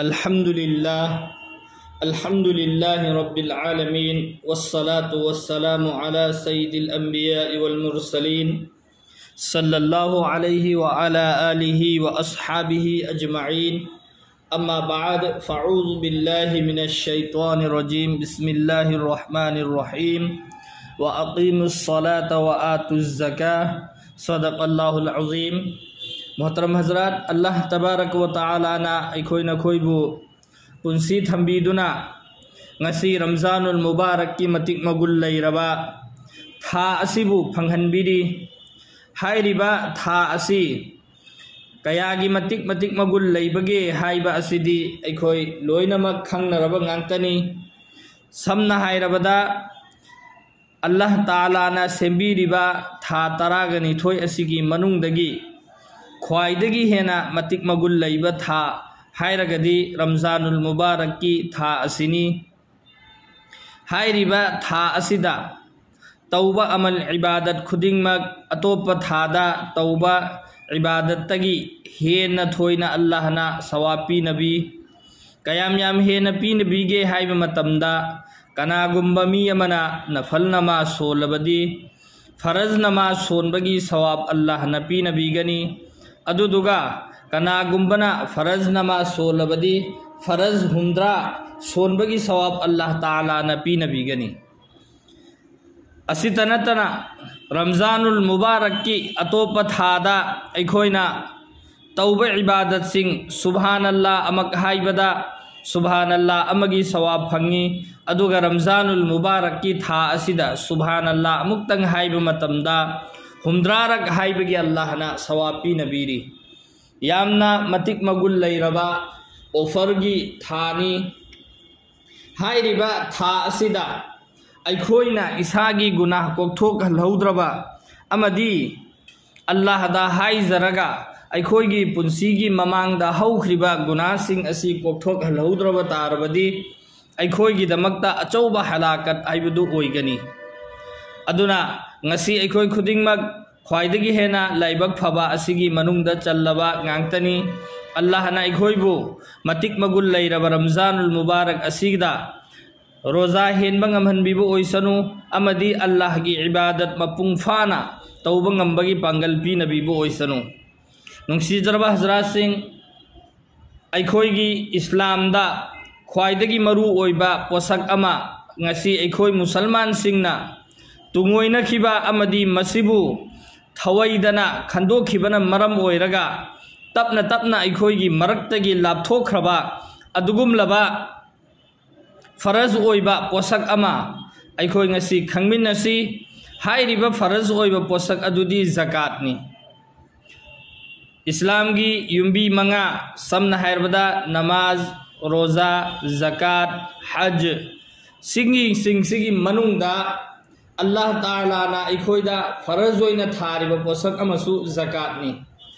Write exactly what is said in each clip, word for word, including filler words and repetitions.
الحمد لله. الحمد لله رب العالمين، والصلاة والسلام على سيد الأنبياء والمرسلين، صلى الله عليه وعلى آله وأصحابه أجمعين. أما بعد، فأعوذ بالله من الشيطان الرجيم. بسم الله الرحمن الرحيم. وأقيموا الصلاة وآتوا الزكاة. صدق الله العظيم. ꯃꯣꯍꯇꯔꯝ ꯍꯖꯔꯥꯠ, ꯑꯜꯂꯥꯍ ꯇꯕꯥꯔꯛ ꯋ ꯇꯥꯂꯥꯅ ꯑꯩꯈꯣꯏ ꯅꯈꯣꯏꯕꯨ ꯄꯨꯟꯁꯤ ꯊꯝꯕꯤꯗꯨꯅ ꯉꯁꯤ ꯔꯝꯖꯥꯅꯨꯜ ꯃꯨꯕꯥꯔꯛꯀꯤ ꯃꯇꯤꯛ ꯃꯒꯨꯟ ꯂꯩꯔꯕ ꯊꯥ ꯑꯁꯤꯕꯨ ꯐꯪꯍꯟꯕꯤꯔꯤ꯫ ꯍꯥꯏꯔꯤꯕ ꯊꯥ ꯑꯁꯤ ꯀꯌꯥꯒꯤ ꯃꯇꯤꯛ ꯃꯇꯤꯛ ꯃꯒꯨꯟ ꯂꯩꯕꯒꯦ ꯍꯥꯏꯕ ꯑꯁꯤꯗꯤ ꯑꯩꯈꯣꯏ ꯂꯣꯏꯅꯃꯛ ꯈꯪꯅꯔꯕ ꯉꯥꯛꯇꯅꯤ꯫ ꯁꯝꯅ ꯍꯥꯏꯔꯕꯗ, ꯑꯜꯂꯥꯍ ꯇꯥꯂꯥꯅ ꯁꯦꯝꯕꯤꯔꯤꯕ ꯊꯥ ꯇꯔꯥꯒ ꯅꯤꯊꯣꯏ ꯑꯁꯤꯒꯤ ꯃꯅꯨꯡꯗꯒꯤ ꯈ꯭ꯋꯥꯏꯗꯒꯤ ꯍꯦꯟꯅ ꯃꯇꯤꯛ ꯃꯒꯨꯟ ꯂꯩꯕ ꯊꯥ ꯍꯥꯏꯔꯒꯗꯤ ꯔꯝꯖꯥꯅꯨꯜ ꯃꯨꯕꯥꯔꯛꯀꯤ ꯊꯥ ꯑꯁꯤꯅꯤ꯫ ꯍꯥꯏꯔꯤꯕ ꯊꯥ ꯑꯁꯤꯗ ꯇꯧꯕ ꯑꯃꯜ ꯏꯕꯥꯗꯠ ꯈꯨꯗꯤꯡꯃꯛ ꯑꯇꯣꯞꯄ ꯊꯥꯗ ꯇꯧꯕ ꯏꯕꯥꯗꯠꯇꯒꯤ ꯍꯦꯟꯅ ꯊꯣꯏꯅ ꯑꯜꯂꯥꯍꯅ ꯁꯋꯥꯕ ꯄꯤꯅꯕꯤ꯫ ꯀꯌꯥꯝ ꯌꯥꯝ ꯍꯦꯟꯅ ꯄꯤꯅꯕꯤꯒꯦ ꯍꯥꯏꯕ ꯃꯇꯝꯗ, ꯀꯅꯥꯒꯨꯝꯕ ꯃꯤ ꯑꯃꯅ ꯅꯐꯜ ꯅꯃꯥꯖ ꯁꯣꯜꯂꯕꯗꯤ, ꯐꯔꯖ ꯅꯃꯥꯖ ꯁꯣꯟꯕꯒꯤ ꯁꯋꯥꯕ ꯑꯜꯂꯥꯍꯅ ꯄꯤꯅꯕꯤꯒꯅꯤ꯫ ꯑꯗꯨꯗꯨꯒ ꯀꯅꯥꯒꯨꯝꯕꯅ ꯐꯔꯖ ꯅꯃꯥꯖ ꯁꯣꯜꯂꯕꯗꯤ, ꯐꯔꯖ ꯍꯨꯝꯗ꯭ꯔꯥ ꯁꯣꯟꯕꯒꯤ ꯁꯋꯥꯕ ꯑꯜꯂꯥꯍ ꯇꯥꯂꯥꯅ ꯄꯤꯅꯕꯤꯒꯅꯤ꯫ ꯑꯁꯤꯇ ꯅꯠꯇꯅ, ꯔꯝꯖꯥꯅꯨꯜ ꯃꯨꯕꯥꯔꯛꯀꯤ ꯑꯇꯣꯞꯄ ꯊꯥꯗ ꯑꯩꯈꯣꯏꯅ ꯇꯧꯕ ꯏꯕꯥꯗꯠꯁꯤꯡ, ꯁꯨꯕꯍꯥꯅꯜꯂꯥ ꯑꯃꯛ ꯍꯥꯏꯕꯗ ꯁꯨꯕꯍꯥꯅꯜꯂꯥ ꯑꯃꯒꯤ ꯁꯋꯥꯕ ꯐꯪꯉꯤ꯫ ꯑꯗꯨꯒ ꯔꯝꯖꯥꯅꯨꯜ ꯃꯨꯕꯥꯔꯛꯀꯤ ꯊꯥ ꯑꯁꯤꯗ ꯁꯨꯕꯍꯥꯅꯜꯂꯥ ꯑꯃꯨꯛꯇꯪ ꯍꯥꯏꯕ ꯃꯇꯝꯗ ꯍꯨꯝꯗ꯭ꯔꯥꯔꯛ ꯍꯥꯏꯕꯒꯤ ꯑꯜꯂꯥꯍꯅ ꯁꯋꯥꯕ ꯄꯤꯅꯕꯤꯔꯤ꯫ ꯌꯥꯝꯅ ꯃꯇꯤꯛ ꯃꯒꯨꯟ ꯂꯩꯔꯕ ꯑꯣꯐꯔꯒꯤ ꯊꯥꯅꯤ꯫ ꯍꯥꯏꯔꯤꯕ ꯊꯥ ꯑꯁꯤꯗ ꯑꯩꯈꯣꯏꯅ ꯏꯁꯥꯒꯤ ꯒꯨꯅꯥꯍ ꯀꯣꯛꯊꯣꯛꯍꯜꯍꯧꯗ꯭ꯔꯕ ꯑꯃꯗꯤ ꯑꯜꯂꯥꯍꯗ ꯍꯥꯏꯖꯔꯒ ꯑꯩꯈꯣꯏꯒꯤ ꯄꯨꯟꯁꯤꯒꯤ ꯃꯃꯥꯡꯗ ꯍꯧꯈ꯭ꯔꯤꯕ ꯒꯨꯅꯥꯍꯁꯤꯡ ꯑꯁꯤ ꯀꯣꯛꯊꯣꯛꯍꯜꯍꯧꯗ꯭ꯔꯕ ꯇꯥꯔꯕꯗꯤ, ꯑꯩꯈꯣꯏꯒꯤꯗꯃꯛꯇ ꯑꯆꯧꯕ ꯍꯂꯥꯀꯠ ꯍꯥꯏꯕꯗꯨ ꯑꯣꯏꯒꯅꯤ꯫ ꯑꯗꯨꯅ ꯉꯁꯤ ꯑꯩꯈꯣꯏ ꯈꯨꯗꯤꯡꯃꯛ ꯈ꯭ꯋꯥꯏꯗꯒꯤ ꯍꯦꯟꯅ ꯂꯥꯏꯕꯛ ꯐꯕ ꯑꯁꯤꯒꯤ ꯃꯅꯨꯡꯗ ꯆꯜꯂꯕ ꯉꯥꯛꯇꯅꯤ꯫ ꯑꯜꯂꯥꯍꯅ ꯑꯩꯈꯣꯏꯕꯨ ꯃꯇꯤꯛ ꯃꯒꯨꯟ ꯂꯩꯔꯕ ꯔꯝꯖꯥꯅꯨꯜ ꯃꯨꯕꯥꯔꯛ ꯑꯁꯤꯗ ꯔꯣꯖꯥ ꯍꯦꯟꯕ ꯉꯝꯍꯟꯕꯤꯕ ꯑꯣꯏꯁꯅꯨ, ꯑꯃꯗꯤ ꯑꯜꯂꯥꯍꯒꯤ ꯏꯕꯥꯗꯠ ꯃꯄꯨꯡ ꯐꯥꯅ ꯇꯧꯕ ꯉꯝꯕꯒꯤ ꯄꯥꯡꯒꯜ ꯄꯤꯅꯕꯤꯕ ꯑꯣꯏꯁꯅꯨ꯫ ꯅꯨꯡꯁꯤꯖꯔꯕ ꯍꯖꯔꯥꯠꯁꯤꯡ, ꯑꯩꯈꯣꯏꯒꯤ ꯏꯁꯂꯥꯝꯗ ꯈ꯭ꯋꯥꯏꯗꯒꯤ ꯃꯔꯨ ꯑꯣꯏꯕ ꯄꯣꯠꯁꯛ ꯑꯃ ꯉꯁꯤ ꯑꯩꯈꯣꯏ ꯃꯨꯁꯜꯃꯥꯟꯁꯤꯡꯅ ꯇꯨꯡꯑꯣꯏꯅꯈꯤꯕ ꯑꯃꯗꯤ ꯃꯁꯤꯕꯨ ꯊꯋꯥꯏꯗꯅ ꯈꯟꯗꯣꯛꯈꯤꯕꯅ ꯃꯔꯝ ꯑꯣꯏꯔꯒ ꯇꯞꯅ ꯇꯞꯅ ꯑꯩꯈꯣꯏꯒꯤ ꯃꯔꯛꯇꯒꯤ ꯂꯥꯞꯊꯣꯛꯈ꯭ꯔꯕ ꯑꯗꯨꯒꯨꯝꯂꯕ ꯐꯔꯖ ꯑꯣꯏꯕ ꯄꯣꯠꯁꯛ ꯑꯃ ꯑꯩꯈꯣꯏ ꯉꯁꯤ ꯈꯪꯃꯤꯟꯅꯁꯤ꯫ ꯍꯥꯏꯔꯤꯕ ꯐꯔꯖ ꯑꯣꯏꯕ ꯄꯣꯠꯁꯛ ꯑꯗꯨꯗꯤ ꯖꯀꯥꯠꯅꯤ꯫ ꯏꯁꯂꯥꯝꯒꯤ ꯌꯨꯝꯕꯤ ꯃꯉꯥ, ꯁꯝꯅ ꯍꯥꯏꯔꯕꯗ ꯅꯃꯥꯖ, ꯔꯣꯖꯥ, ꯖꯀꯥꯠ, ꯍꯖ, ꯁꯤꯡꯒꯤꯁꯤꯡꯁꯤꯒꯤ ꯃꯅꯨꯡꯗ ꯑꯜꯂꯥꯍ ꯇꯥꯂꯥꯅ ꯑꯩꯈꯣꯏꯗ ꯐꯔꯖ ꯑꯣꯏꯅ ꯊꯥꯔꯤꯕ ꯄꯣꯠꯁꯛ ꯑꯃꯁꯨ ꯖꯀꯥꯠꯅꯤ꯫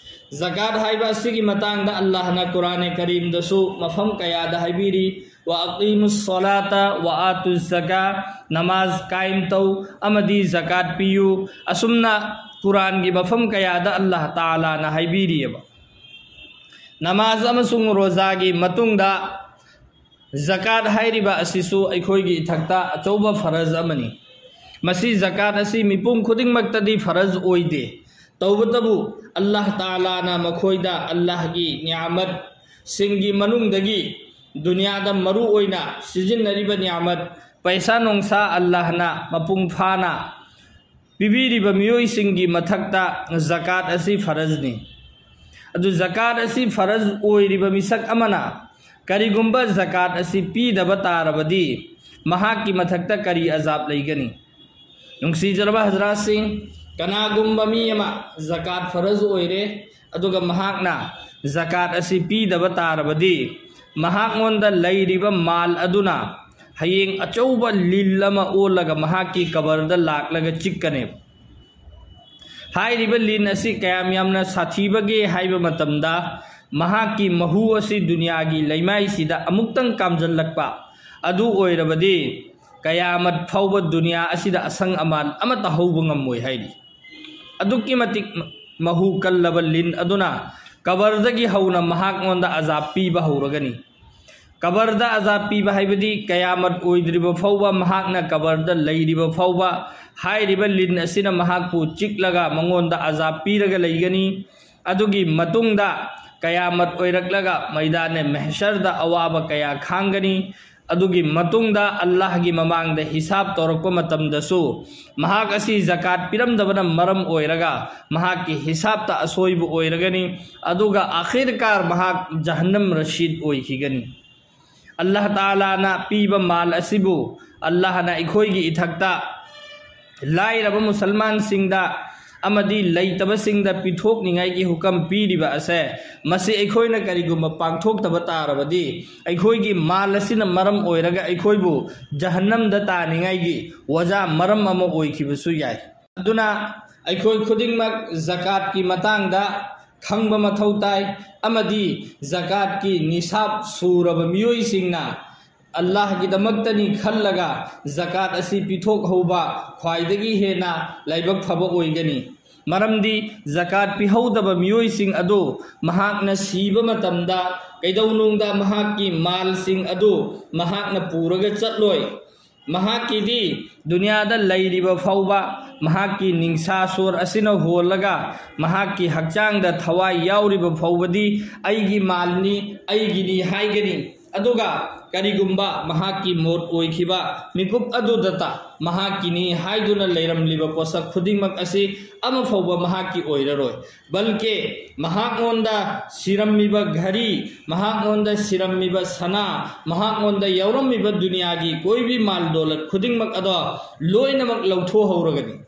ꯖꯀꯥꯠ ꯍꯥꯏꯕ ꯑꯁꯤꯒꯤ ꯃꯇꯥꯡꯗ ꯑꯜꯂꯥꯍꯅ ꯀꯨꯔꯥꯅꯦ ꯀꯔꯤꯝꯗꯁꯨ ꯃꯐꯝ ꯀꯌꯥꯗ ꯍꯥꯏꯕꯤꯔꯤ, "ꯋꯥ ꯑꯀꯤꯃꯨ ꯁꯣꯂꯥꯇ ꯋꯥ ꯑꯥꯇꯨ ꯖꯀꯥ", ꯅꯃꯥꯖ ꯀꯥꯏꯝ ꯇꯧ ꯑꯃꯗꯤ ꯖꯀꯥꯠ ꯄꯤꯌꯨ꯫ ꯑꯁꯨꯝꯅ ꯀꯨꯔꯥꯟꯒꯤ ꯃꯐꯝ ꯀꯌꯥꯗ ꯑꯜꯂꯥꯍ ꯇꯥꯂꯥꯅ ꯍꯥꯏꯕꯤꯔꯤꯑꯕ꯫ ꯅꯃꯥꯖ ꯑꯃꯁꯨꯡ ꯔꯣꯖꯥꯒꯤ ꯃꯇꯨꯡꯗ ꯖꯀꯥꯠ ꯍꯥꯏꯔꯤꯕ ꯑꯁꯤꯁꯨ ꯑꯩꯈꯣꯏꯒꯤ ꯏꯊꯛꯇ ꯑꯆꯧꯕ ꯐꯔꯖ ꯑꯃꯅꯤ꯫ ꯃꯁꯤ ꯖꯀꯥꯠ ꯑꯁꯤ ꯃꯤꯄꯨꯝ ꯈꯨꯗꯤꯡꯃꯛꯇꯗꯤ ꯐꯔꯖ ꯑꯣꯏꯗꯦ꯫ ꯇꯧꯕꯇꯕꯨ ꯑꯜꯂꯥꯍ ꯇꯥꯂꯥꯅ ꯃꯈꯣꯏꯗ ꯑꯜꯂꯥꯍꯒꯤ ꯅꯤꯌꯥꯃꯠꯁꯤꯡꯒꯤ ꯃꯅꯨꯡꯗꯒꯤ ꯗꯨꯅꯤꯌꯥꯗ ꯃꯔꯨ ꯑꯣꯏꯅ ꯁꯤꯖꯤꯟꯅꯔꯤꯕ ꯅꯤꯌꯥꯃꯠ, ꯄꯩꯁꯥ ꯅꯨꯡꯁꯥ ꯑꯜꯂꯥꯍꯅ ꯃꯄꯨꯡ ꯐꯥꯅ ꯄꯤꯕꯤꯔꯤꯕ ꯃꯤꯑꯣꯏꯁꯤꯡꯒꯤ ꯃꯊꯛꯇ ꯖꯀꯥꯠ ꯑꯁꯤ ꯐꯔꯖꯅꯤ꯫ ꯑꯗꯨ ꯖꯀꯥꯠ ꯑꯁꯤ ꯐꯔꯖ ꯑꯣꯏꯔꯤꯕ ꯃꯤꯁꯛ ꯑꯃꯅ ꯀꯔꯤꯒꯨꯝꯕ ꯖꯀꯥꯠ ꯑꯁꯤ ꯄꯤꯗꯕ ꯇꯥꯔꯕꯗꯤ ꯃꯍꯥꯛꯀꯤ ꯃꯊꯛꯇ ꯀꯔꯤ ꯑꯖꯥꯕ ꯂꯩꯒꯅꯤ? ꯅꯨꯡꯁꯤꯖꯔꯕ ꯍꯖꯔꯥꯠꯁꯤꯡ, ꯀꯅꯥꯒꯨꯝꯕ ꯃꯤ ꯑꯃ ꯖꯀꯥꯠ ꯐꯔꯖ ꯑꯣꯏꯔꯦ, ꯑꯗꯨꯒ ꯃꯍꯥꯛꯅ ꯖꯀꯥꯠ ꯑꯁꯤ ꯄꯤꯗꯕ ꯇꯥꯔꯕꯗꯤ ꯃꯍꯥꯛꯉꯣꯟꯗ ꯂꯩꯔꯤꯕ ꯃꯥꯜ ꯑꯗꯨꯅ ꯍꯌꯦꯡ ꯑꯆꯧꯕ ꯂꯤꯟ ꯑꯃ ꯑꯣꯜꯂꯒ ꯃꯍꯥꯛꯀꯤ ꯀꯕꯔꯗ ꯂꯥꯛꯂꯒ ꯆꯤꯛꯀꯅꯦꯕ꯫ ꯍꯥꯏꯔꯤꯕ ꯂꯤꯟ ꯑꯁꯤ ꯀꯌꯥꯝ ꯌꯥꯝꯅ ꯁꯥꯊꯤꯕꯒꯦ ꯍꯥꯏꯕ ꯃꯇꯝꯗ, ꯃꯍꯥꯛꯀꯤ ꯃꯍꯨ ꯑꯁꯤ ꯗꯨꯅꯤꯌꯥꯒꯤ ꯂꯩꯃꯥꯏꯁꯤꯗ ꯑꯃꯨꯛꯇꯪ ꯀꯥꯝꯖꯜꯂꯛꯄ ꯑꯗꯨ ꯑꯣꯏꯔꯕꯗꯤ, ꯀꯌꯥꯃꯠ ꯐꯥꯎꯕ ꯗꯨꯅꯤꯌꯥ ꯑꯁꯤꯗ ꯑꯁꯪ ꯑꯃꯥꯟ ꯑꯃꯠꯇ ꯍꯧꯕ ꯉꯝꯃꯣꯏ ꯍꯥꯏꯔꯤ꯫ ꯑꯗꯨꯛꯀꯤ ꯃꯇꯤꯛ ꯃꯍꯨ ꯀꯜꯂꯕ ꯂꯤꯟ ꯑꯗꯨꯅ ꯀꯕꯔꯗꯒꯤ ꯍꯧꯅ ꯃꯍꯥꯛꯉꯣꯟꯗ ꯑꯖꯥꯕ ꯄꯤꯕ ꯍꯧꯔꯒꯅꯤ꯫ ꯀꯕꯔꯗ ꯑꯖꯥꯕ ꯄꯤꯕ ꯍꯥꯏꯕꯗꯤ ꯀꯌꯥꯃꯠ ꯑꯣꯏꯗ꯭ꯔꯤꯕ ꯐꯥꯎꯕ, ꯃꯍꯥꯛꯅ ꯀꯕꯔꯗ ꯂꯩꯔꯤꯕ ꯐꯥꯎꯕ, ꯍꯥꯏꯔꯤꯕ ꯂꯤꯟ ꯑꯁꯤꯅ ꯃꯍꯥꯛꯄꯨ ꯆꯤꯛꯂꯒ ꯃꯉꯣꯟꯗ ꯑꯖꯥꯕ ꯄꯤꯔꯒ ꯂꯩꯒꯅꯤ꯫ ꯑꯗꯨꯒꯤ ꯃꯇꯨꯡꯗ ꯀꯌꯥꯃꯠ ꯑꯣꯏꯔꯛꯂꯒ ꯃꯩꯗꯥꯅꯦ ꯃꯦꯍꯁꯔꯗ ꯑꯋꯥꯕ ꯀꯌꯥ ꯈꯥꯡꯒꯅꯤ꯫ ꯑꯗꯨꯒꯤ ꯃꯇꯨꯡꯗ ꯑꯜꯂꯥꯍꯒꯤ ꯃꯃꯥꯡꯗ ꯍꯤꯁꯥꯕ ꯇꯧꯔꯛꯄ ꯃꯇꯝꯗꯁꯨ ꯃꯍꯥꯛ ꯑꯁꯤ ꯖꯀꯥꯠ ꯄꯤꯔꯝꯗꯕꯅ ꯃꯔꯝ ꯑꯣꯏꯔꯒ ꯃꯍꯥꯛꯀꯤ ꯍꯤꯁꯥꯕꯇ ꯑꯁꯣꯏꯕ ꯑꯣꯏꯔꯒꯅꯤ꯫ ꯑꯗꯨꯒ ꯑꯈꯤꯔꯀꯥꯔ ꯃꯍꯥꯛ ꯖꯍꯟꯅꯝ ꯔꯁꯤꯗ ꯑꯣꯏꯈꯤꯒꯅꯤ꯫ ꯑꯜꯂꯥꯍ ꯇꯥꯂꯥꯅ ꯄꯤꯕ ꯃꯥꯜ ꯑꯁꯤꯕꯨ ꯑꯜꯂꯥꯍꯅ ꯑꯩꯈꯣꯏꯒꯤ ꯏꯊꯛꯇ ꯂꯥꯏꯔꯕ ꯃꯨꯁꯜꯃꯥꯟꯁꯤꯡꯗ ꯑꯃꯗꯤ ꯂꯩꯇꯕꯁꯤꯡꯗ ꯄꯤꯊꯣꯛꯅꯤꯡꯉꯥꯏꯒꯤ ꯍꯨꯀꯝ ꯄꯤꯔꯤꯕ ꯑꯁꯦ, ꯃꯁꯤ ꯑꯩꯈꯣꯏꯅ ꯀꯔꯤꯒꯨꯝꯕ ꯄꯥꯡꯊꯣꯛꯇꯕ ꯇꯥꯔꯕꯗꯤ, ꯑꯩꯈꯣꯏꯒꯤ ꯃꯥꯜ ꯑꯁꯤꯅ ꯃꯔꯝ ꯑꯣꯏꯔꯒ ꯑꯩꯈꯣꯏꯕꯨ ꯖꯍꯟꯅꯝꯗ ꯇꯥꯅꯤꯡꯉꯥꯏꯒꯤ ꯋꯥꯖꯥ ꯃꯔꯝ ꯑꯃ ꯑꯣꯏꯈꯤꯕꯁꯨ ꯌꯥꯏ꯫ ꯑꯗꯨꯅ ꯑꯩꯈꯣꯏ ꯈꯨꯗꯤꯡꯃꯛ ꯖꯀꯥꯠꯀꯤ ꯃꯇꯥꯡꯗ ꯈꯪꯕ ꯃꯊꯧ ꯇꯥꯏ, ꯑꯃꯗꯤ ꯖꯀꯥꯠꯀꯤ ꯅꯤꯁꯥꯕ ꯁꯨꯔꯕ ꯃꯤꯑꯣꯏꯁꯤꯡꯅ ꯑꯜꯂꯥꯍꯒꯤꯗꯃꯛꯇꯅꯤ ꯈꯜꯂꯒ ꯖꯀꯥꯠ ꯑꯁꯤ ꯄꯤꯊꯣꯛꯍꯧꯕ ꯈ꯭ꯋꯥꯏꯗꯒꯤ ꯍꯦꯟꯅ ꯂꯥꯏꯕꯛ ꯐꯕ ꯑꯣꯏꯒꯅꯤ꯫ ꯃꯔꯝꯗꯤ ꯖꯀꯥꯠ ꯄꯤꯍꯧꯗꯕ ꯃꯤꯑꯣꯏꯁꯤꯡ ꯑꯗꯨ ꯃꯍꯥꯛꯅ ꯁꯤꯕ ꯃꯇꯝꯗ ꯀꯩꯗꯧꯅꯨꯡꯗ ꯃꯍꯥꯛꯀꯤ ꯃꯥꯜꯁꯤꯡ ꯑꯗꯨ ꯃꯍꯥꯛꯅ ꯄꯨꯔꯒ ꯆꯠꯂꯣꯏ꯫ ꯃꯍꯥꯛꯀꯤꯗꯤ ꯗꯨꯅꯤꯌꯥꯗ ꯂꯩꯔꯤꯕ ꯐꯥꯎꯕ ꯃꯍꯥꯛꯀꯤ ꯅꯤꯡꯁꯥ ꯁꯣꯔ ꯑꯁꯤꯅ ꯍꯣꯜꯂꯒ ꯃꯍꯥꯛꯀꯤ ꯍꯛꯆꯥꯡꯗ ꯊꯋꯥꯏ ꯌꯥꯎꯔꯤꯕ ꯐꯥꯎꯕꯗꯤ ꯑꯩꯒꯤ ꯃꯥꯜꯅꯤ, ꯑꯩꯒꯤꯅꯤ ꯍꯥꯏꯒꯅꯤ꯫ ꯑꯗꯨꯒ ꯀꯔꯤꯒꯨꯝꯕ ꯃꯍꯥꯛꯀꯤ ꯃꯣꯠ ꯑꯣꯏꯈꯤꯕ ꯃꯤꯀꯨꯞ ꯑꯗꯨꯗꯇ ꯃꯍꯥꯛꯀꯤꯅꯤ ꯍꯥꯏꯗꯨꯅ ꯂꯩꯔꯝꯂꯤꯕ ꯄꯣꯠꯁꯛ ꯈꯨꯗꯤꯡꯃꯛ ꯑꯁꯤ ꯑꯃ ꯐꯥꯎꯕ ꯃꯍꯥꯛꯀꯤ ꯑꯣꯏꯔꯔꯣꯏ꯫ ꯕꯜꯀꯦ ꯃꯍꯥꯛꯉꯣꯟꯗ ꯁꯤꯔꯝꯃꯤꯕ ꯘꯔꯤ, ꯃꯍꯥꯛꯉꯣꯟꯗ ꯁꯤꯔꯝꯃꯤꯕ ꯁꯅꯥ, ꯃꯍꯥꯛꯉꯣꯟꯗ ꯌꯥꯎꯔꯝꯃꯤꯕ ꯗꯨꯅꯤꯌꯥꯒꯤ ꯀꯣꯏꯕꯤ ꯃꯥꯜ ꯗꯣꯂꯠ ꯈꯨꯗꯤꯡꯃꯛ ꯑꯗꯣ ꯂꯣꯏꯅꯃꯛ ꯂꯧꯊꯣꯛꯍꯧꯔꯒꯅꯤ꯫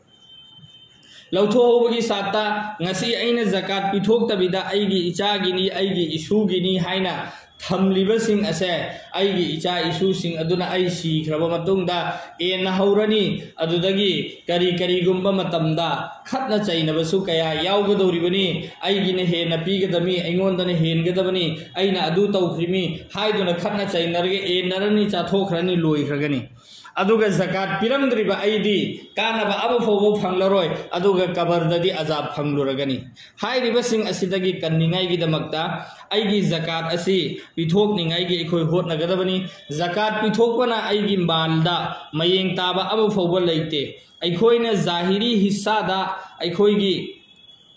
ꯂꯧꯊꯣꯛꯍꯧꯕꯒꯤ ꯁꯥꯠꯇ ꯉꯁꯤ ꯑꯩꯅ ꯖꯀꯥꯠ ꯄꯤꯊꯣꯛꯇꯕꯤꯗ ꯑꯩꯒꯤ ꯏꯆꯥꯒꯤꯅꯤ, ꯑꯩꯒꯤ ꯏꯁꯨꯒꯤꯅꯤ ꯍꯥꯏꯅ ꯊꯝꯂꯤꯕꯁꯤꯡ ꯑꯁꯦ ꯑꯩꯒꯤ ꯏꯆꯥ ꯏꯁꯨꯁꯤꯡ ꯑꯗꯨꯅ ꯑꯩ ꯁꯤꯈ꯭ꯔꯕ ꯃꯇꯨꯡꯗ ꯑꯦꯟꯅ ꯍꯧꯔꯅꯤ꯫ ꯑꯗꯨꯗꯒꯤ ꯀꯔꯤ ꯀꯔꯤꯒꯨꯝꯕ ꯃꯇꯝꯗ ꯈꯠꯅ ꯆꯩꯅꯕꯁꯨ ꯀꯌꯥ ꯌꯥꯎꯒꯗꯧꯔꯤꯕꯅꯤ꯫ ꯑꯩꯒꯤꯅ ꯍꯦꯟꯅ ꯄꯤꯒꯗꯕꯅꯤ, ꯑꯩꯉꯣꯟꯗꯅ ꯍꯦꯟꯒꯗꯕꯅꯤ, ꯑꯩꯅ ꯑꯗꯨ ꯇꯧꯈ꯭ꯔꯤꯃꯤ ꯍꯥꯏꯗꯨꯅ ꯈꯠꯅ ꯆꯩꯅꯔꯒ ꯑꯦꯟꯅꯔꯅꯤ, ꯆꯥꯊꯣꯛꯈ꯭ꯔꯅꯤ, ꯂꯣꯏꯈ꯭ꯔꯒꯅꯤ꯫ ꯑꯗꯨꯒ ꯖꯀꯥꯠ ꯄꯤꯔꯝꯗ꯭ꯔꯤꯕ ꯑꯩꯗꯤ ꯀꯥꯟꯅꯕ ꯑꯃ ꯐꯥꯎꯕ ꯐꯪꯂꯔꯣꯏ, ꯑꯗꯨꯒ ꯀꯕꯔꯗꯗꯤ ꯑꯖꯥꯕ ꯐꯪꯂꯨꯔꯒꯅꯤ꯫ ꯍꯥꯏꯔꯤꯕꯁꯤꯡ ꯑꯁꯤꯗꯒꯤ ꯀꯟꯅꯤꯡꯉꯥꯏꯒꯤꯗꯃꯛꯇ ꯑꯩꯒꯤ ꯖꯀꯥꯠ ꯑꯁꯤ ꯄꯤꯊꯣꯛꯅꯤꯡꯉꯥꯏꯒꯤ ꯑꯩꯈꯣꯏ ꯍꯣꯠꯅꯒꯗꯕꯅꯤ꯫ ꯖꯀꯥꯠ ꯄꯤꯊꯣꯛꯄꯅ ꯑꯩꯒꯤ ꯃꯥꯜꯗ ꯃꯌꯦꯡ ꯇꯥꯕ ꯑꯃ ꯐꯥꯎꯕ ꯂꯩꯇꯦ꯫ ꯑꯩꯈꯣꯏꯅ ꯖꯥꯍꯤꯔꯤ ꯍꯤꯁꯥꯗ ꯑꯩꯈꯣꯏꯒꯤ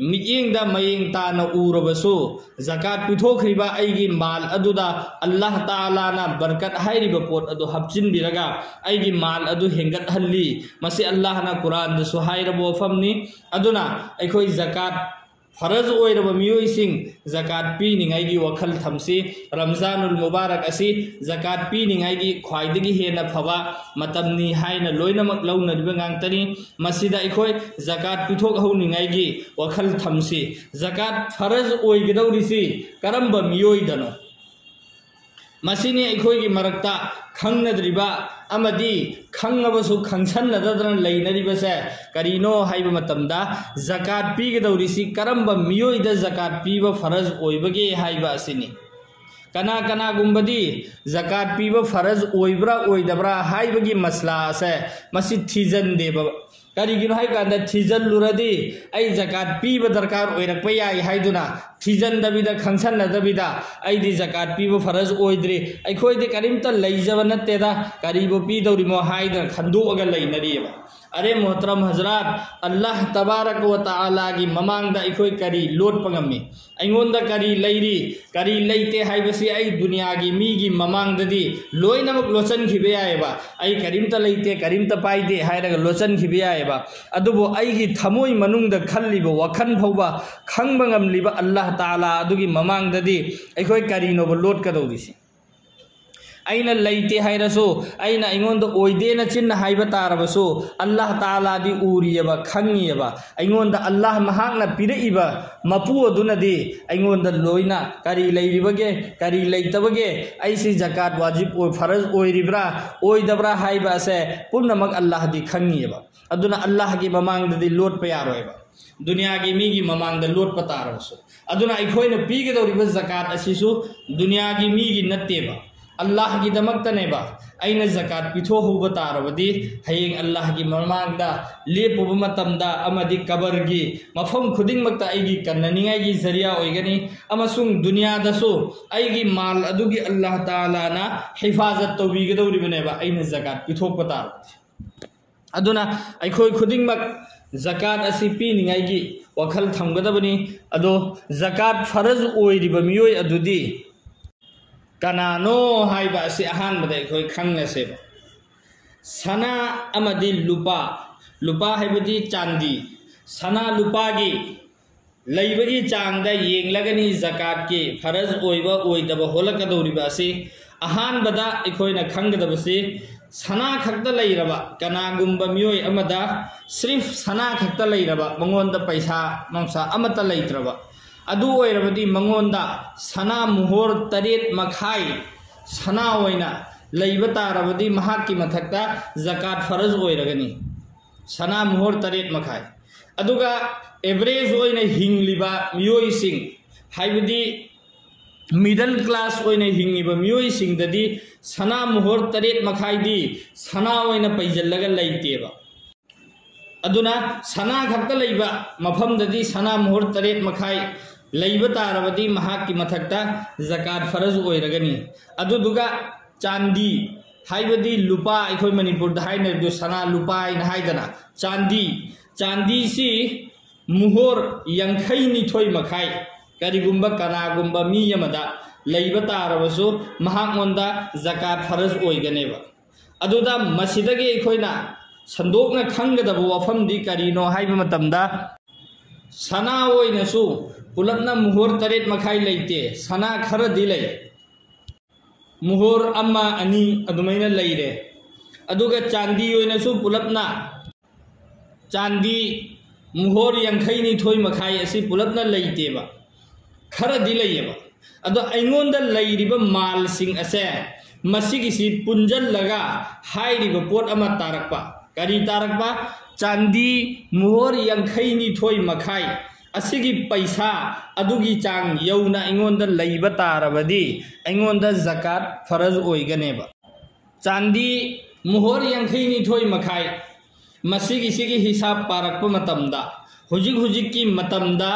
ꯃꯤꯠꯌꯦꯡꯗ ꯃꯌꯦꯡ ꯇꯥꯅ ꯎꯔꯕꯁꯨ, ꯖꯀꯥꯠ ꯄꯤꯊꯣꯛꯈ꯭ꯔꯤꯕ ꯑꯩꯒꯤ ꯃꯥꯜ ꯑꯗꯨꯗ ꯑꯜꯂꯥꯍ ꯇꯥꯂꯥꯅ ꯕꯔꯀꯠ ꯍꯥꯏꯔꯤꯕ ꯄꯣꯠ ꯑꯗꯨ ꯍꯥꯞꯆꯤꯟꯕꯤꯔꯒ ꯑꯩꯒꯤ ꯃꯥꯜ ꯑꯗꯨ ꯍꯦꯟꯒꯠꯍꯜꯂꯤ꯫ ꯃꯁꯤ ꯑꯜꯂꯥꯍꯅ ꯀꯨꯔꯥꯟꯗꯁꯨ ꯍꯥꯏꯔꯕ ꯋꯥꯐꯝꯅꯤ꯫ ꯑꯗꯨꯅ ꯑꯩꯈꯣꯏ ꯖꯀꯥꯠ ꯐꯔꯖ ꯑꯣꯏꯔꯕ ꯃꯤꯑꯣꯏꯁꯤꯡ ꯖꯀꯥꯠ ꯄꯤꯅꯤꯡꯉꯥꯏꯒꯤ ꯋꯥꯈꯜ ꯊꯝꯁꯤ꯫ ꯔꯝꯖꯥꯅꯨꯜ ꯃꯨꯕꯥꯔꯛ ꯑꯁꯤ ꯖꯀꯥꯠ ꯄꯤꯅꯤꯡꯉꯥꯏꯒꯤ ꯈ꯭ꯋꯥꯏꯗꯒꯤ ꯍꯦꯟꯅ ꯐꯕ ꯃꯇꯝꯅꯤ ꯍꯥꯏꯅ ꯂꯣꯏꯅꯃꯛ ꯂꯧꯅꯔꯤꯕ ꯉꯥꯛꯇꯅꯤ꯫ ꯃꯁꯤꯗ ꯑꯩꯈꯣꯏ ꯖꯀꯥꯠ ꯄꯤꯊꯣꯛꯍꯧꯅꯤꯡꯉꯥꯏꯒꯤ ꯋꯥꯈꯜ ꯊꯝꯁꯤ꯫ ꯖꯀꯥꯠ ꯐꯔꯖ ꯑꯣꯏꯒꯗꯧꯔꯤꯁꯤ ꯀꯔꯝꯕ ꯃꯤꯑꯣꯏꯗꯅꯣ? ꯃꯁꯤꯅꯤ ꯑꯩꯈꯣꯏꯒꯤ ꯃꯔꯛꯇ ꯈꯪꯅꯗ꯭ꯔꯤꯕ ꯑꯃꯗꯤ ꯈꯪꯉꯕꯁꯨ ꯈꯪꯁꯟꯅꯗꯗꯅ ꯂꯩꯅꯔꯤꯕꯁꯦ꯫ ꯀꯔꯤꯅꯣ ꯍꯥꯏꯕ ꯃꯇꯝꯗ, ꯖꯀꯥꯠ ꯄꯤꯒꯗꯧꯔꯤꯁꯤ ꯀꯔꯝꯕ ꯃꯤꯑꯣꯏꯗ ꯖꯀꯥꯠ ꯄꯤꯕ ꯐꯔꯖ ꯑꯣꯏꯕꯒꯦ ꯍꯥꯏꯕ ꯑꯁꯤꯅꯤ꯫ ꯀꯅꯥ ꯀꯅꯥꯒꯨꯝꯕꯗꯤ ꯖꯀꯥꯠ ꯄꯤꯕ ꯐꯔꯖ ꯑꯣꯏꯕ꯭ꯔꯥ ꯑꯣꯏꯗꯕ꯭ꯔꯥ ꯍꯥꯏꯕꯒꯤ ꯃꯁꯂꯥ ꯑꯁꯦ ꯃꯁꯤ ꯊꯤꯖꯟꯗꯦꯕ꯫ ꯀꯔꯤꯒꯤꯅꯣ ꯍꯥꯏꯕ ꯀꯥꯟꯗ, ꯊꯤꯖꯜꯂꯨꯔꯗꯤ ꯑꯩ ꯖꯀꯥꯠ ꯄꯤꯕ ꯗꯔꯀꯥꯔ ꯑꯣꯏꯔꯛꯄ ꯌꯥꯏ ꯍꯥꯏꯗꯨꯅ ꯊꯤꯖꯟꯗꯕꯤꯗ, ꯈꯪꯁꯟꯅꯗꯕꯤꯗ, "ꯑꯩꯗꯤ ꯖꯀꯥꯠ ꯄꯤꯕ ꯐꯔꯖ ꯑꯣꯏꯗ꯭ꯔꯤ, ꯑꯩꯈꯣꯏꯗꯤ ꯀꯔꯤꯝꯇ ꯂꯩꯖꯕ ꯅꯠꯇꯦꯗ, ꯀꯔꯤꯕꯨ ꯄꯤꯗꯧꯔꯤꯃꯣ?" ꯍꯥꯏꯗꯅ ꯈꯟꯗꯣꯛꯑꯒ ꯂꯩꯅꯔꯤꯑꯕ꯫ ꯑꯔꯦ ꯃꯣꯍꯇꯔꯝ ꯍꯖꯔꯥꯠ, ꯑꯜꯂꯥꯍ ꯇꯕꯥꯔꯛ ꯋ ꯇꯥꯂꯥꯒꯤ ꯃꯃꯥꯡꯗ ꯑꯩꯈꯣꯏ ꯀꯔꯤ ꯂꯣꯠꯄ ꯉꯝꯃꯤ? ꯑꯩꯉꯣꯟꯗ ꯀꯔꯤ ꯂꯩꯔꯤ, ꯀꯔꯤ ꯂꯩꯇꯦ ꯍꯥꯏꯕꯁꯤ ꯑꯩ ꯗꯨꯅꯤꯌꯥꯒꯤ ꯃꯤꯒꯤ ꯃꯃꯥꯡꯗꯗꯤ ꯂꯣꯏꯅꯃꯛ ꯂꯣꯠꯁꯤꯟꯈꯤꯕ ꯌꯥꯏꯑꯕ꯫ "ꯑꯩ ꯀꯔꯤꯝꯇ ꯂꯩꯇꯦ, ꯀꯔꯤꯝꯇ ꯄꯥꯏꯗꯦ" ꯍꯥꯏꯔꯒ ꯂꯣꯠꯁꯤꯟꯈꯤꯕ ꯌꯥꯏꯑꯕ꯫ ꯑꯗꯨꯕꯨ ꯑꯩꯒꯤ ꯊꯃꯣꯏ ꯃꯅꯨꯡꯗ ꯈꯜꯂꯤꯕ ꯋꯥꯈꯜ ꯐꯥꯎꯕ ꯈꯪꯕ ꯉꯝꯂꯤꯕ ꯑꯜꯂꯥꯍ ꯇꯥꯂꯥ ꯑꯗꯨꯒꯤ ꯃꯃꯥꯡꯗꯗꯤ ꯑꯩꯈꯣꯏ ꯀꯔꯤꯅꯣꯕ ꯂꯣꯠꯀꯗꯧꯔꯤꯁꯤ? ꯑꯩꯅ ꯂꯩꯇꯦ ꯍꯥꯏꯔꯁꯨ, ꯑꯩꯅ ꯑꯩꯉꯣꯟꯗ ꯑꯣꯏꯗꯦꯅ ꯆꯤꯟꯅ ꯍꯥꯏꯕ ꯇꯥꯔꯕꯁꯨ, ꯑꯜꯂꯥꯍ ꯇꯥꯂꯥꯗꯤ ꯎꯔꯤꯑꯕ, ꯈꯪꯉꯤꯑꯕ꯫ ꯑꯩꯉꯣꯟꯗ ꯑꯜꯂꯥꯍ ꯃꯍꯥꯛꯅ ꯄꯤꯔꯛꯏꯕ ꯃꯄꯨ ꯑꯗꯨꯅꯗꯤ ꯑꯩꯉꯣꯟꯗ ꯂꯣꯏꯅ ꯀꯔꯤ ꯂꯩꯔꯤꯕꯒꯦ, ꯀꯔꯤ ꯂꯩꯇꯕꯒꯦ, ꯑꯩꯁꯤ ꯖꯀꯥꯠ ꯋꯥꯖꯤꯕ ꯑꯣꯏ, ꯐꯔꯖ ꯑꯣꯏꯔꯤꯕ꯭ꯔꯥ, ꯑꯣꯏꯗꯕ꯭ꯔꯥ ꯍꯥꯏꯕ ꯑꯁꯦ ꯄꯨꯝꯅꯃꯛ ꯑꯜꯂꯥꯍꯗꯤ ꯈꯪꯉꯤꯑꯕ꯫ ꯑꯗꯨꯅ ꯑꯜꯂꯥꯍꯒꯤ ꯃꯃꯥꯡꯗꯗꯤ ꯂꯣꯠꯄ ꯌꯥꯔꯣꯏꯕ꯫ ꯗꯨꯅꯤꯌꯥꯒꯤ ꯃꯤꯒꯤ ꯃꯃꯥꯡꯗ ꯂꯣꯠꯄ ꯇꯥꯔꯕꯁꯨ꯫ ꯑꯗꯨꯅ ꯑꯩꯈꯣꯏꯅ ꯄꯤꯒꯗꯧꯔꯤꯕ ꯖꯀꯥꯠ ꯑꯁꯤꯁꯨ ꯗꯨꯅꯤꯌꯥꯒꯤ ꯃꯤꯒꯤ ꯅꯠꯇꯦꯕ꯫ ꯑꯜꯂꯥꯍꯒꯤꯗꯃꯛꯇꯅꯦꯕ꯫ ꯑꯩꯅ ꯖꯀꯥꯠ ꯄꯤꯊꯣꯛꯍꯧꯕ ꯇꯥꯔꯕꯗꯤ, ꯍꯌꯦꯡ ꯑꯜꯂꯥꯍꯒꯤ ꯃꯃꯥꯡꯗ ꯂꯦꯞꯄꯨꯕ ꯃꯇꯝꯗ ꯑꯃꯗꯤ ꯀꯕꯔꯒꯤ ꯃꯐꯝ ꯈꯨꯗꯤꯡꯃꯛꯇ ꯑꯩꯒꯤ ꯀꯟꯅꯅꯤꯡꯉꯥꯏꯒꯤ ꯖꯔꯤꯌꯥ ꯑꯣꯏꯒꯅꯤ, ꯑꯃꯁꯨꯡ ꯗꯨꯅꯤꯌꯥꯗꯁꯨ ꯑꯩꯒꯤ ꯃꯥꯜ ꯑꯗꯨꯒꯤ ꯑꯜꯂꯥꯍ ꯇꯥꯂꯥꯅ ꯍꯤꯐꯥꯖꯠ ꯇꯧꯕꯤꯒꯗꯧꯔꯤꯕꯅꯦꯕ, ꯑꯩꯅ ꯖꯀꯥꯠ ꯄꯤꯊꯣꯛꯄ ꯇꯥꯔꯕꯗꯤ꯫ ꯑꯗꯨꯅ ꯑꯩꯈꯣꯏ ꯈꯨꯗꯤꯡꯃꯛ ꯖꯀꯥꯠ ꯑꯁꯤ ꯄꯤꯅꯤꯡꯉꯥꯏꯒꯤ ꯋꯥꯈꯜ ꯊꯝꯒꯗꯕꯅꯤ꯫ ꯑꯗꯣ ꯖꯀꯥꯠ ꯐꯔꯖ ꯑꯣꯏꯔꯤꯕ ꯃꯤꯑꯣꯏ ꯑꯗꯨꯗꯤ ꯀꯅꯥꯅꯣ ꯍꯥꯏꯕ ꯑꯁꯤ ꯑꯍꯥꯟꯕꯗ ꯑꯩꯈꯣꯏ ꯈꯪꯅꯁꯦꯕ꯫ ꯁꯅꯥ ꯑꯃꯗꯤ ꯂꯨꯄꯥ, ꯂꯨꯄꯥ ꯍꯥꯏꯕꯗꯤ ꯆꯥꯟꯗꯤ, ꯁꯅꯥ ꯂꯨꯄꯥꯒꯤ ꯂꯩꯕꯒꯤ ꯆꯥꯡꯗ ꯌꯦꯡꯂꯒꯅꯤ ꯖꯀꯥꯠꯀꯤ ꯐꯔꯖ ꯑꯣꯏꯕ ꯑꯣꯏꯗꯕ ꯍꯣꯜꯂꯛꯀꯗꯧꯔꯤꯕ ꯑꯁꯤ꯫ ꯑꯍꯥꯟꯕꯗ ꯑꯩꯈꯣꯏꯅ ꯈꯪꯒꯗꯕꯁꯤ, ꯁꯅꯥ ꯈꯛꯇ ꯂꯩꯔꯕ ꯀꯅꯥꯒꯨꯝꯕ ꯃꯤꯑꯣꯏ ꯑꯃꯗ ꯁ꯭ꯔꯤꯐ ꯁꯅꯥ ꯈꯛꯇ ꯂꯩꯔꯕ, ꯃꯉꯣꯟꯗ ꯄꯩꯁꯥ ꯅꯨꯡꯁꯥ ꯑꯃꯠꯇ ꯂꯩꯇ꯭ꯔꯕ, ꯑꯗꯨ ꯑꯣꯏꯔꯕꯗꯤ ꯃꯉꯣꯟꯗ ꯁꯅꯥ ꯃꯨꯍꯣꯔ ꯇꯔꯦꯠ ꯃꯈꯥꯏ ꯁꯅꯥ ꯑꯣꯏꯅ ꯂꯩꯕ ꯇꯥꯔꯕꯗꯤ ꯃꯍꯥꯛꯀꯤ ꯃꯊꯛꯇ ꯖꯀꯥꯠ ꯐꯔꯖ ꯑꯣꯏꯔꯒꯅꯤ, ꯁꯅꯥ ꯃꯨꯍꯣꯔ ꯇꯔꯦꯠ ꯃꯈꯥꯏ꯫ ꯑꯗꯨꯒ ꯑꯦꯚꯔꯦꯖ ꯑꯣꯏꯅ ꯍꯤꯡꯂꯤꯕ ꯃꯤꯑꯣꯏꯁꯤꯡ, ꯍꯥꯏꯕꯗꯤ ꯃꯤꯗꯜ ꯀ꯭ꯂꯥꯁ ꯑꯣꯏꯅ ꯍꯤꯡꯉꯤꯕ ꯃꯤꯑꯣꯏꯁꯤꯡꯗꯗꯤ ꯁꯅꯥ ꯃꯨꯍꯣꯔ ꯇꯔꯦꯠ ꯃꯈꯥꯏꯗꯤ ꯁꯅꯥ ꯑꯣꯏꯅ ꯄꯩꯁꯤꯜꯂꯒ ꯂꯩꯇꯦꯕ꯫ ꯑꯗꯨꯅ ꯁꯅꯥ ꯈꯛꯇ ꯂꯩꯕ ꯃꯐꯝꯗꯗꯤ ꯁꯅꯥ ꯃꯨꯍꯣꯔ ꯇꯔꯦꯠ ꯃꯈꯥꯏ ꯂꯩꯕ ꯇꯥꯔꯕꯗꯤ ꯃꯍꯥꯛꯀꯤ ꯃꯊꯛꯇ ꯖꯀꯥꯠ ꯐꯔꯖ ꯑꯣꯏꯔꯒꯅꯤ꯫ ꯑꯗꯨꯗꯨꯒ ꯆꯥꯟꯗꯤ, ꯍꯥꯏꯕꯗꯤ ꯂꯨꯄꯥ, ꯑꯩꯈꯣꯏ ꯃꯅꯤꯄꯨꯔꯗ ꯍꯥꯏꯅꯔꯤꯕꯗꯨ ꯁꯅꯥ ꯂꯨꯄꯥ ꯍꯥꯏꯅ ꯍꯥꯏꯗꯅ, ꯆꯥꯟꯗꯤ, ꯆꯥꯟꯗꯤꯁꯤ ꯃꯨꯍꯣꯔ ꯌꯥꯡꯈꯩ ꯅꯤꯊꯣꯏ ꯃꯈꯥꯏ ꯀꯔꯤꯒꯨꯝꯕ ꯀꯅꯥꯒꯨꯝꯕ ꯃꯤ ꯑꯃꯗ ꯂꯩꯕ ꯇꯥꯔꯕꯁꯨ ꯃꯍꯥꯛꯉꯣꯟꯗ ꯖꯀꯥꯠ ꯐꯔꯖ ꯑꯣꯏꯒꯅꯦꯕ꯫ ꯑꯗꯨꯗ ꯃꯁꯤꯗꯒꯤ ꯑꯩꯈꯣꯏꯅ ꯁꯟꯗꯣꯛꯅ ꯈꯪꯒꯗꯕ ꯋꯥꯐꯝꯗꯤ ꯀꯔꯤꯅꯣ ꯍꯥꯏꯕ ꯃꯇꯝꯗ, ꯁꯅꯥ ꯑꯣꯏꯅꯁꯨ ꯄꯨꯂꯞꯅ ꯃꯨꯍꯣꯔ ꯇꯔꯦꯠ ꯃꯈꯥꯏ ꯂꯩꯇꯦ, ꯁꯅꯥ ꯈꯔꯗꯤ ꯂꯩ, ꯃꯨꯍꯣꯔ ꯑꯃ ꯑꯅꯤ ꯑꯗꯨꯃꯥꯏꯅ ꯂꯩꯔꯦ꯫ ꯑꯗꯨꯒ ꯆꯥꯟꯗꯤ ꯑꯣꯏꯅꯁꯨ ꯄꯨꯂꯞꯅ ꯆꯥꯟꯗꯤ ꯃꯨꯍꯣꯔ ꯌꯥꯡꯈꯩ ꯅꯤꯊꯣꯏ ꯃꯈꯥꯏ ꯑꯁꯤ ꯄꯨꯂꯞꯅ ꯂꯩꯇꯦꯕ, ꯈꯔꯗꯤ ꯂꯩꯌꯦꯕ꯫ ꯑꯗꯣ ꯑꯩꯉꯣꯟꯗ ꯂꯩꯔꯤꯕ ꯃꯥꯜꯁꯤꯡ ꯑꯁꯦ, ꯃꯁꯤꯒꯤꯁꯤ ꯄꯨꯟꯖꯜꯂꯒ ꯍꯥꯏꯔꯤꯕ ꯄꯣꯠ ꯑꯃ ꯇꯥꯔꯛꯄ꯫ ꯀꯔꯤ ꯇꯥꯔꯛꯄ? ꯆꯥꯟꯗꯤ ꯃꯨꯍꯣꯔ ꯌꯥꯡꯈꯩ ꯅꯤꯊꯣꯏ ꯃꯈꯥꯏ ꯑꯁꯤꯒꯤ ꯄꯩꯁꯥ ꯑꯗꯨꯒꯤ ꯆꯥꯡ ꯌꯧꯅ ꯑꯩꯉꯣꯟꯗ ꯂꯩꯕ ꯇꯥꯔꯕꯗꯤ ꯑꯩꯉꯣꯟꯗ ꯖꯀꯥꯠ ꯐꯔꯖ ꯑꯣꯏꯒꯅꯦꯕ꯫ ꯆꯥꯟꯗꯤ ꯃꯣꯍꯣꯔ ꯌꯥꯡꯈꯩ ꯅꯤꯊꯣꯏ ꯃꯈꯥꯏ, ꯃꯁꯤꯒꯤꯁꯤꯒꯤ ꯍꯤꯁꯥꯞ ꯄꯥꯔꯛꯄ ꯃꯇꯝꯗ, ꯍꯧꯖꯤꯛ ꯍꯧꯖꯤꯛꯀꯤ ꯃꯇꯝꯗ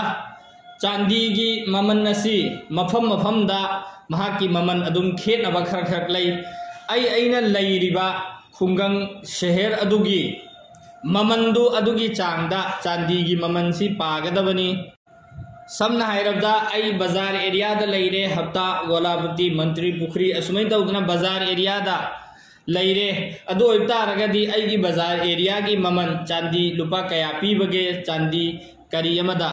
ꯆꯥꯟꯗꯤꯒꯤ ꯃꯃꯜ ꯑꯁꯤ ꯃꯐꯝ ꯃꯐꯝꯗ ꯃꯍꯥꯛꯀꯤ ꯃꯃꯜ ꯑꯗꯨꯝ ꯈꯦꯠꯅꯕ ꯈꯔ ꯈꯔ ꯂꯩ꯫ ꯑꯩ ꯑꯩꯅ ꯂꯩꯔꯤꯕ ꯈꯨꯡꯒꯪ ꯁꯍꯔ ꯑꯗꯨꯒꯤ ꯃꯃꯜꯗꯨ ꯑꯗꯨꯒꯤ ꯆꯥꯡꯗ ꯆꯥꯟꯗꯤꯒꯤ ꯃꯃꯜꯁꯤ ꯄꯥꯒꯗꯕꯅꯤ꯫ ꯁꯝꯅ ꯍꯥꯏꯔꯕꯗ, ꯑꯩ ꯕꯖꯥꯔ ꯑꯦꯔꯤꯌꯥꯗ ꯂꯩꯔꯦ, ꯍꯞꯇꯥ, ꯒꯣꯂꯥꯄꯇꯤ, ꯃꯟꯇ꯭ꯔꯤ ꯄꯨꯈ꯭ꯔꯤ, ꯑꯁꯨꯃꯥꯏꯅ ꯇꯧꯗꯅ ꯕꯖꯥꯔ ꯑꯦꯔꯤꯌꯥꯗ ꯂꯩꯔꯦ꯫ ꯑꯗꯨ ꯑꯣꯏꯕ ꯇꯥꯔꯒꯗꯤ ꯑꯩꯒꯤ ꯕꯖꯥꯔ ꯑꯦꯔꯤꯌꯥꯒꯤ ꯃꯃꯜ ꯆꯥꯟꯗꯤ ꯂꯨꯄꯥ ꯀꯌꯥ ꯄꯤꯕꯒꯦ, ꯆꯥꯟꯗꯤ ꯀꯔꯤ ꯑꯃꯗ,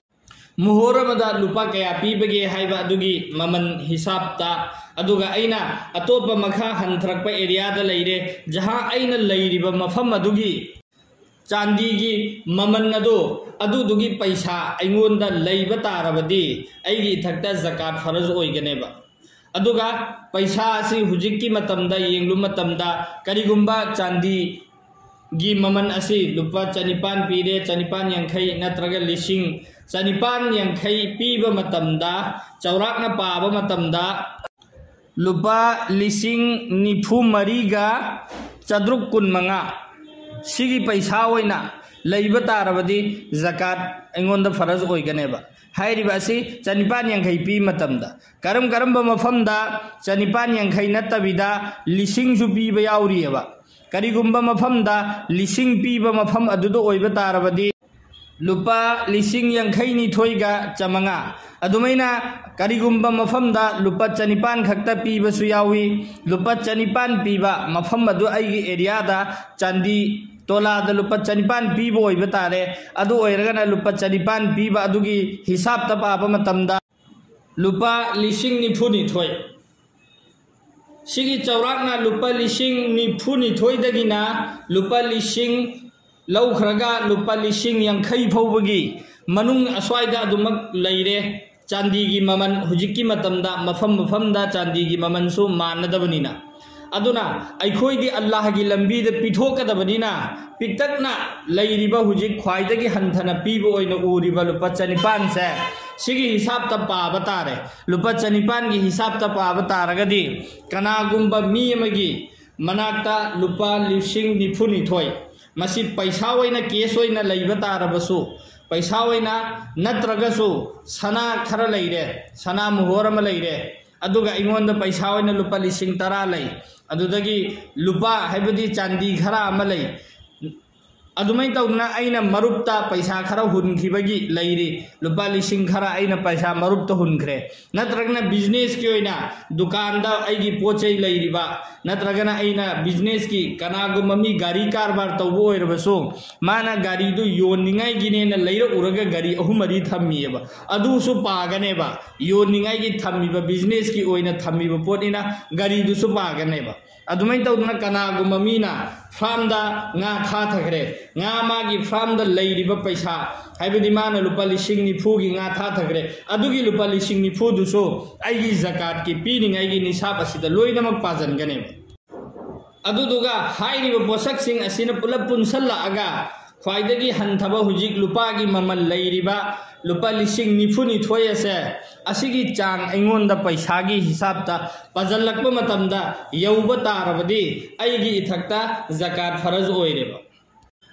ꯃꯣꯍꯣꯔ ꯑꯃꯗ ꯂꯨꯄꯥ ꯀꯌꯥ ꯄꯤꯕꯒꯦ ꯍꯥꯏꯕ ꯑꯗꯨꯒꯤ ꯃꯃꯜ ꯍꯤꯁꯥꯞꯇ, ꯑꯗꯨꯒ ꯑꯩꯅ ꯑꯇꯣꯞꯄ ꯃꯈꯥ ꯍꯟꯊꯔꯛꯄ ꯑꯦꯔꯤꯌꯥꯗ ꯂꯩꯔꯦ, ꯖꯍꯥ ꯑꯩꯅ ꯂꯩꯔꯤꯕ ꯃꯐꯝ ꯑꯗꯨꯒꯤ ꯆꯥꯟꯗꯤꯒꯤ ꯃꯃꯜ ꯑꯗꯨ, ꯑꯗꯨꯗꯨꯒꯤ ꯄꯩꯁꯥ ꯑꯩꯉꯣꯟꯗ ꯂꯩꯕ ꯇꯥꯔꯕꯗꯤ ꯑꯩꯒꯤ ꯏꯊꯛꯇ ꯖꯀꯥꯠ ꯐꯔꯖ ꯑꯣꯏꯒꯅꯦꯕ꯫ ꯑꯗꯨꯒ ꯄꯩꯁꯥ ꯑꯁꯤ ꯍꯧꯖꯤꯛꯀꯤ ꯃꯇꯝꯗ ꯌꯦꯡꯂꯨ ꯃꯇꯝꯗ, ꯀꯔꯤꯒꯨꯝꯕ ꯆꯥꯟꯗꯤꯒꯤ ꯃꯃꯜ ꯑꯁꯤ ꯂꯨꯄꯥ ꯆꯅꯤꯄꯥꯟ ꯄꯤꯔꯦ, ꯆꯅꯤꯄꯥꯟ ꯌꯥꯡꯈꯩ ꯅꯠꯇ꯭ꯔꯒ ꯂꯤꯁꯤꯡ ꯆꯅꯤꯄꯥꯟ ꯌꯥꯡꯈꯩ ꯄꯤꯕ ꯃꯇꯝꯗ, ꯆꯥꯎꯔꯥꯛꯅ ꯄꯥꯕ ꯃꯇꯝꯗ, ꯂꯨꯄꯥ ꯂꯤꯁꯤꯡ ꯅꯤꯐꯨ ꯃꯔꯤꯒ ꯆꯥꯇ꯭ꯔꯨꯛ ꯀꯨꯟ ꯃꯉꯥ, ꯁꯤꯒꯤ ꯄꯩꯁꯥ ꯑꯣꯏꯅ ꯂꯩꯕ ꯇꯥꯔꯕꯗꯤ ꯖꯀꯥꯠ ꯑꯩꯉꯣꯟꯗ ꯐꯔꯖ ꯑꯣꯏꯒꯅꯦꯕ꯫ ꯍꯥꯏꯔꯤꯕ ꯑꯁꯤ ꯆꯅꯤꯄꯥꯟ ꯌꯥꯡꯈꯩ ꯄꯤ ꯃꯇꯝꯗ, ꯀꯔꯝ ꯀꯔꯝꯕ ꯃꯐꯝꯗ ꯆꯅꯤꯄꯥꯟ ꯌꯥꯡꯈꯩ ꯅꯠꯇꯕꯤꯗ ꯂꯤꯁꯤꯡꯁꯨ ꯄꯤꯕ ꯌꯥꯎꯔꯤꯑꯕ? ꯀꯔꯤꯒꯨꯝꯕ ꯃꯐꯝꯗ ꯂꯤꯁꯤꯡ ꯄꯤꯕ ꯃꯐꯝ ꯑꯗꯨꯗ ꯑꯣꯏꯕ ꯇꯥꯔꯕꯗꯤ ꯂꯨꯄꯥ ꯂꯤꯁꯤꯡ ꯌꯥꯡꯈꯩ ꯅꯤꯊꯣꯏꯒ ꯆꯥꯃꯉꯥ꯫ ꯑꯗꯨꯃꯥꯏꯅ ꯀꯔꯤꯒꯨꯝꯕ ꯃꯐꯝꯗ ꯂꯨꯄꯥ ꯆꯅꯤꯄꯥꯟ ꯈꯛꯇ ꯄꯤꯕꯁꯨ ꯌꯥꯎꯏ꯫ ꯂꯨꯄꯥ ꯆꯅꯤꯄꯥꯟ ꯄꯤꯕ ꯃꯐꯝ ꯑꯗꯨ ꯑꯩꯒꯤ ꯑꯦꯔꯤꯌꯥꯗ ꯆꯥꯟꯗꯤ ꯇꯣꯂꯥꯗ ꯂꯨꯄꯥ ꯆꯅꯤꯄꯥꯟ ꯄꯤꯕ ꯑꯣꯏꯕ ꯇꯥꯔꯦ꯫ ꯑꯗꯨ ꯑꯣꯏꯔꯒꯅ ꯂꯨꯄꯥ ꯆꯅꯤꯄꯥꯟ ꯄꯤꯕ ꯑꯗꯨꯒꯤ ꯍꯤꯁꯥꯞꯇ ꯄꯥꯕ ꯃꯇꯝꯗ ꯂꯨꯄꯥ ꯂꯤꯁꯤꯡ ꯅꯤꯐꯨ ꯅꯤꯊꯣꯏ꯫ ꯁꯤꯒꯤ ꯆꯥꯎꯔꯥꯛꯅ ꯂꯨꯄꯥ ꯂꯤꯁꯤꯡ ꯅꯤꯐꯨ ꯅꯤꯊꯣꯏꯗꯒꯤꯅ ꯂꯨꯄꯥ ꯂꯤꯁꯤꯡ ꯂꯧꯈ꯭ꯔꯒ ꯂꯨꯄꯥ ꯂꯤꯁꯤꯡ ꯌꯥꯡꯈꯩ ꯐꯥꯎꯕꯒꯤ ꯃꯅꯨꯡ ꯑꯁ꯭ꯋꯥꯏꯗ ꯑꯗꯨꯃꯛ ꯂꯩꯔꯦ꯫ ꯆꯥꯟꯗꯤꯒꯤ ꯃꯃꯜ ꯍꯧꯖꯤꯛꯀꯤ ꯃꯇꯝꯗ ꯃꯐꯝ ꯃꯐꯝꯗ ꯆꯥꯟꯗꯤꯒꯤ ꯃꯃꯜꯁꯨ ꯃꯥꯟꯅꯗꯕꯅꯤꯅ꯫ ꯑꯗꯨꯅ ꯑꯩꯈꯣꯏꯗꯤ ꯑꯜꯂꯥꯍꯒꯤ ꯂꯝꯕꯤꯗ ꯄꯤꯊꯣꯛꯀꯗꯕꯅꯤꯅ, ꯄꯤꯛꯇꯛꯅ ꯂꯩꯔꯤꯕ, ꯍꯧꯖꯤꯛ ꯈ꯭ꯋꯥꯏꯗꯒꯤ ꯍꯟꯊꯅ ꯄꯤꯕ ꯑꯣꯏꯅ ꯎꯔꯤꯕ ꯂꯨꯄꯥ ꯆꯅꯤꯄꯥꯟꯁꯦ, ꯁꯤꯒꯤ ꯍꯤꯁꯥꯞꯇ ꯄꯥꯕ ꯇꯥꯔꯦ꯫ ꯂꯨꯄꯥ ꯆꯅꯤꯄꯥꯟꯒꯤ ꯍꯤꯁꯥꯞꯇ ꯄꯥꯕ ꯇꯥꯔꯒꯗꯤ, ꯀꯅꯥꯒꯨꯝꯕ ꯃꯤ ꯑꯃꯒꯤ ꯃꯅꯥꯛꯇ ꯂꯨꯄꯥ ꯂꯤꯁꯤꯡ ꯅꯤꯐꯨꯅꯤꯊꯣꯏ, ꯃꯁꯤ ꯄꯩꯁꯥ ꯑꯣꯏꯅ, ꯀꯦꯁ ꯑꯣꯏꯅ ꯂꯩꯕ ꯇꯥꯔꯕꯁꯨ, ꯄꯩꯁꯥ ꯑꯣꯏꯅ ꯅꯠꯇ꯭ꯔꯒꯁꯨ ꯁꯅꯥ ꯈꯔ ꯂꯩꯔꯦ, ꯁꯅꯥ ꯃꯣꯍꯣꯔ ꯑꯃ ꯂꯩꯔꯦ, ꯑꯗꯨꯒ ꯑꯩꯉꯣꯟꯗ ꯄꯩꯁꯥ ꯑꯣꯏꯅ ꯂꯨꯄꯥ ꯂꯤꯁꯤꯡ ꯇꯔꯥ ꯂꯩ, ꯑꯗꯨꯗꯒꯤ ꯂꯨꯄꯥ, ꯍꯥꯏꯕꯗꯤ ꯆꯥꯟꯗꯤ ꯈꯔ ꯑꯃ ꯂꯩ꯫ ꯑꯗꯨꯃꯥꯏꯅ ꯇꯧꯗꯅ ꯑꯩꯅ ꯃꯔꯨꯞꯇ ꯄꯩꯁꯥ ꯈꯔ ꯍꯨꯟꯈꯤꯕꯒꯤ ꯂꯩꯔꯤ, ꯂꯨꯄꯥ ꯂꯤꯁꯤꯡ ꯈꯔ ꯑꯩꯅ ꯄꯩꯁꯥ ꯃꯔꯨꯞꯇ ꯍꯨꯟꯈ꯭ꯔꯦ꯫ ꯅꯠꯇ꯭ꯔꯒꯅ ꯕꯤꯖꯤꯅꯦꯁꯀꯤ ꯑꯣꯏꯅ ꯗꯨꯀꯥꯟꯗ ꯑꯩꯒꯤ ꯄꯣꯠ ꯆꯩ ꯂꯩꯔꯤꯕ, ꯅꯠꯇ꯭ꯔꯒꯅ ꯑꯩꯅ ꯕꯤꯖꯤꯅꯦꯁꯀꯤ, ꯀꯅꯥꯒꯨꯝꯕ ꯃꯤ ꯒꯥꯔꯤ ꯀꯔꯕꯥꯔ ꯇꯧꯕ ꯑꯣꯏꯔꯕꯁꯨ, ꯃꯥꯅ ꯒꯥꯔꯤꯗꯨ ꯌꯣꯟꯅꯤꯡꯉꯥꯏꯒꯤꯅꯦꯅ ꯂꯩꯔꯛꯎꯔꯒ ꯒꯥꯔꯤ ꯑꯍꯨꯝ ꯃꯔꯤ ꯊꯝꯃꯤꯑꯕ, ꯑꯗꯨꯁꯨ ꯄꯥꯒꯅꯦꯕ꯫ ꯌꯣꯟꯅꯤꯡꯉꯥꯏꯒꯤ ꯊꯝꯃꯤꯕ, ꯕꯤꯖꯤꯅꯦꯁꯀꯤ ꯑꯣꯏꯅ ꯊꯝꯃꯤꯕ ꯄꯣꯠꯅꯤꯅ ꯒꯥꯔꯤꯗꯨꯁꯨ ꯄꯥꯒꯅꯦꯕ꯫ ꯑꯗꯨꯃꯥꯏꯅ ꯇꯧꯗꯅ ꯀꯅꯥꯒꯨꯝꯕ ꯃꯤꯅ ꯐꯥꯔꯝꯗ ꯉꯥ ꯊꯥꯊꯈ꯭ꯔꯦ, ꯉꯥ, ꯃꯥꯒꯤ ꯐꯥꯔꯝꯗ ꯂꯩꯔꯤꯕ ꯄꯩꯁꯥ, ꯍꯥꯏꯕꯗꯤ ꯃꯥꯅ ꯂꯨꯄꯥ ꯂꯤꯁꯤꯡ ꯅꯤꯐꯨꯒꯤ ꯉꯥ ꯊꯥꯊꯈ꯭ꯔꯦ, ꯑꯗꯨꯒꯤ ꯂꯨꯄꯥ ꯂꯤꯁꯤꯡ ꯅꯤꯐꯨꯗꯨꯁꯨ ꯑꯩꯒꯤ ꯖꯀꯥꯠꯀꯤ ꯄꯤꯅꯤꯡꯉꯥꯏꯒꯤ ꯅꯤꯁꯥꯞ ꯑꯁꯤꯗ ꯂꯣꯏꯅꯃꯛ ꯄꯥꯁꯤꯟꯒꯅꯦꯕ꯫ ꯑꯗꯨꯗꯨꯒ ꯍꯥꯏꯔꯤꯕ ꯄꯣꯠꯁꯛꯁꯤꯡ ꯑꯁꯤꯅ ꯄꯨꯂꯞ ꯄꯨꯟꯁꯜꯂꯛꯑꯒ ꯈ꯭ꯋꯥꯏꯗꯒꯤ ꯍꯟꯊꯕ ꯍꯧꯖꯤꯛ ꯂꯨꯄꯥꯒꯤ ꯃꯃꯜ ꯂꯩꯔꯤꯕ ꯂꯨꯄꯥ ꯂꯤꯁꯤꯡ ꯅꯤꯐꯨꯅꯤꯊꯣꯏ ꯑꯁꯦ, ꯑꯁꯤꯒꯤ ꯆꯥꯡ ꯑꯩꯉꯣꯟꯗ ꯄꯩꯁꯥꯒꯤ ꯍꯤꯁꯥꯞꯇ ꯄꯥꯁꯤꯜꯂꯛꯄ ꯃꯇꯝꯗ ꯌꯧꯕ ꯇꯥꯔꯕꯗꯤ ꯑꯩꯒꯤ ꯏꯊꯛꯇ ꯖꯀꯥꯠ ꯐꯔꯖ ꯑꯣꯏꯔꯦꯕ꯫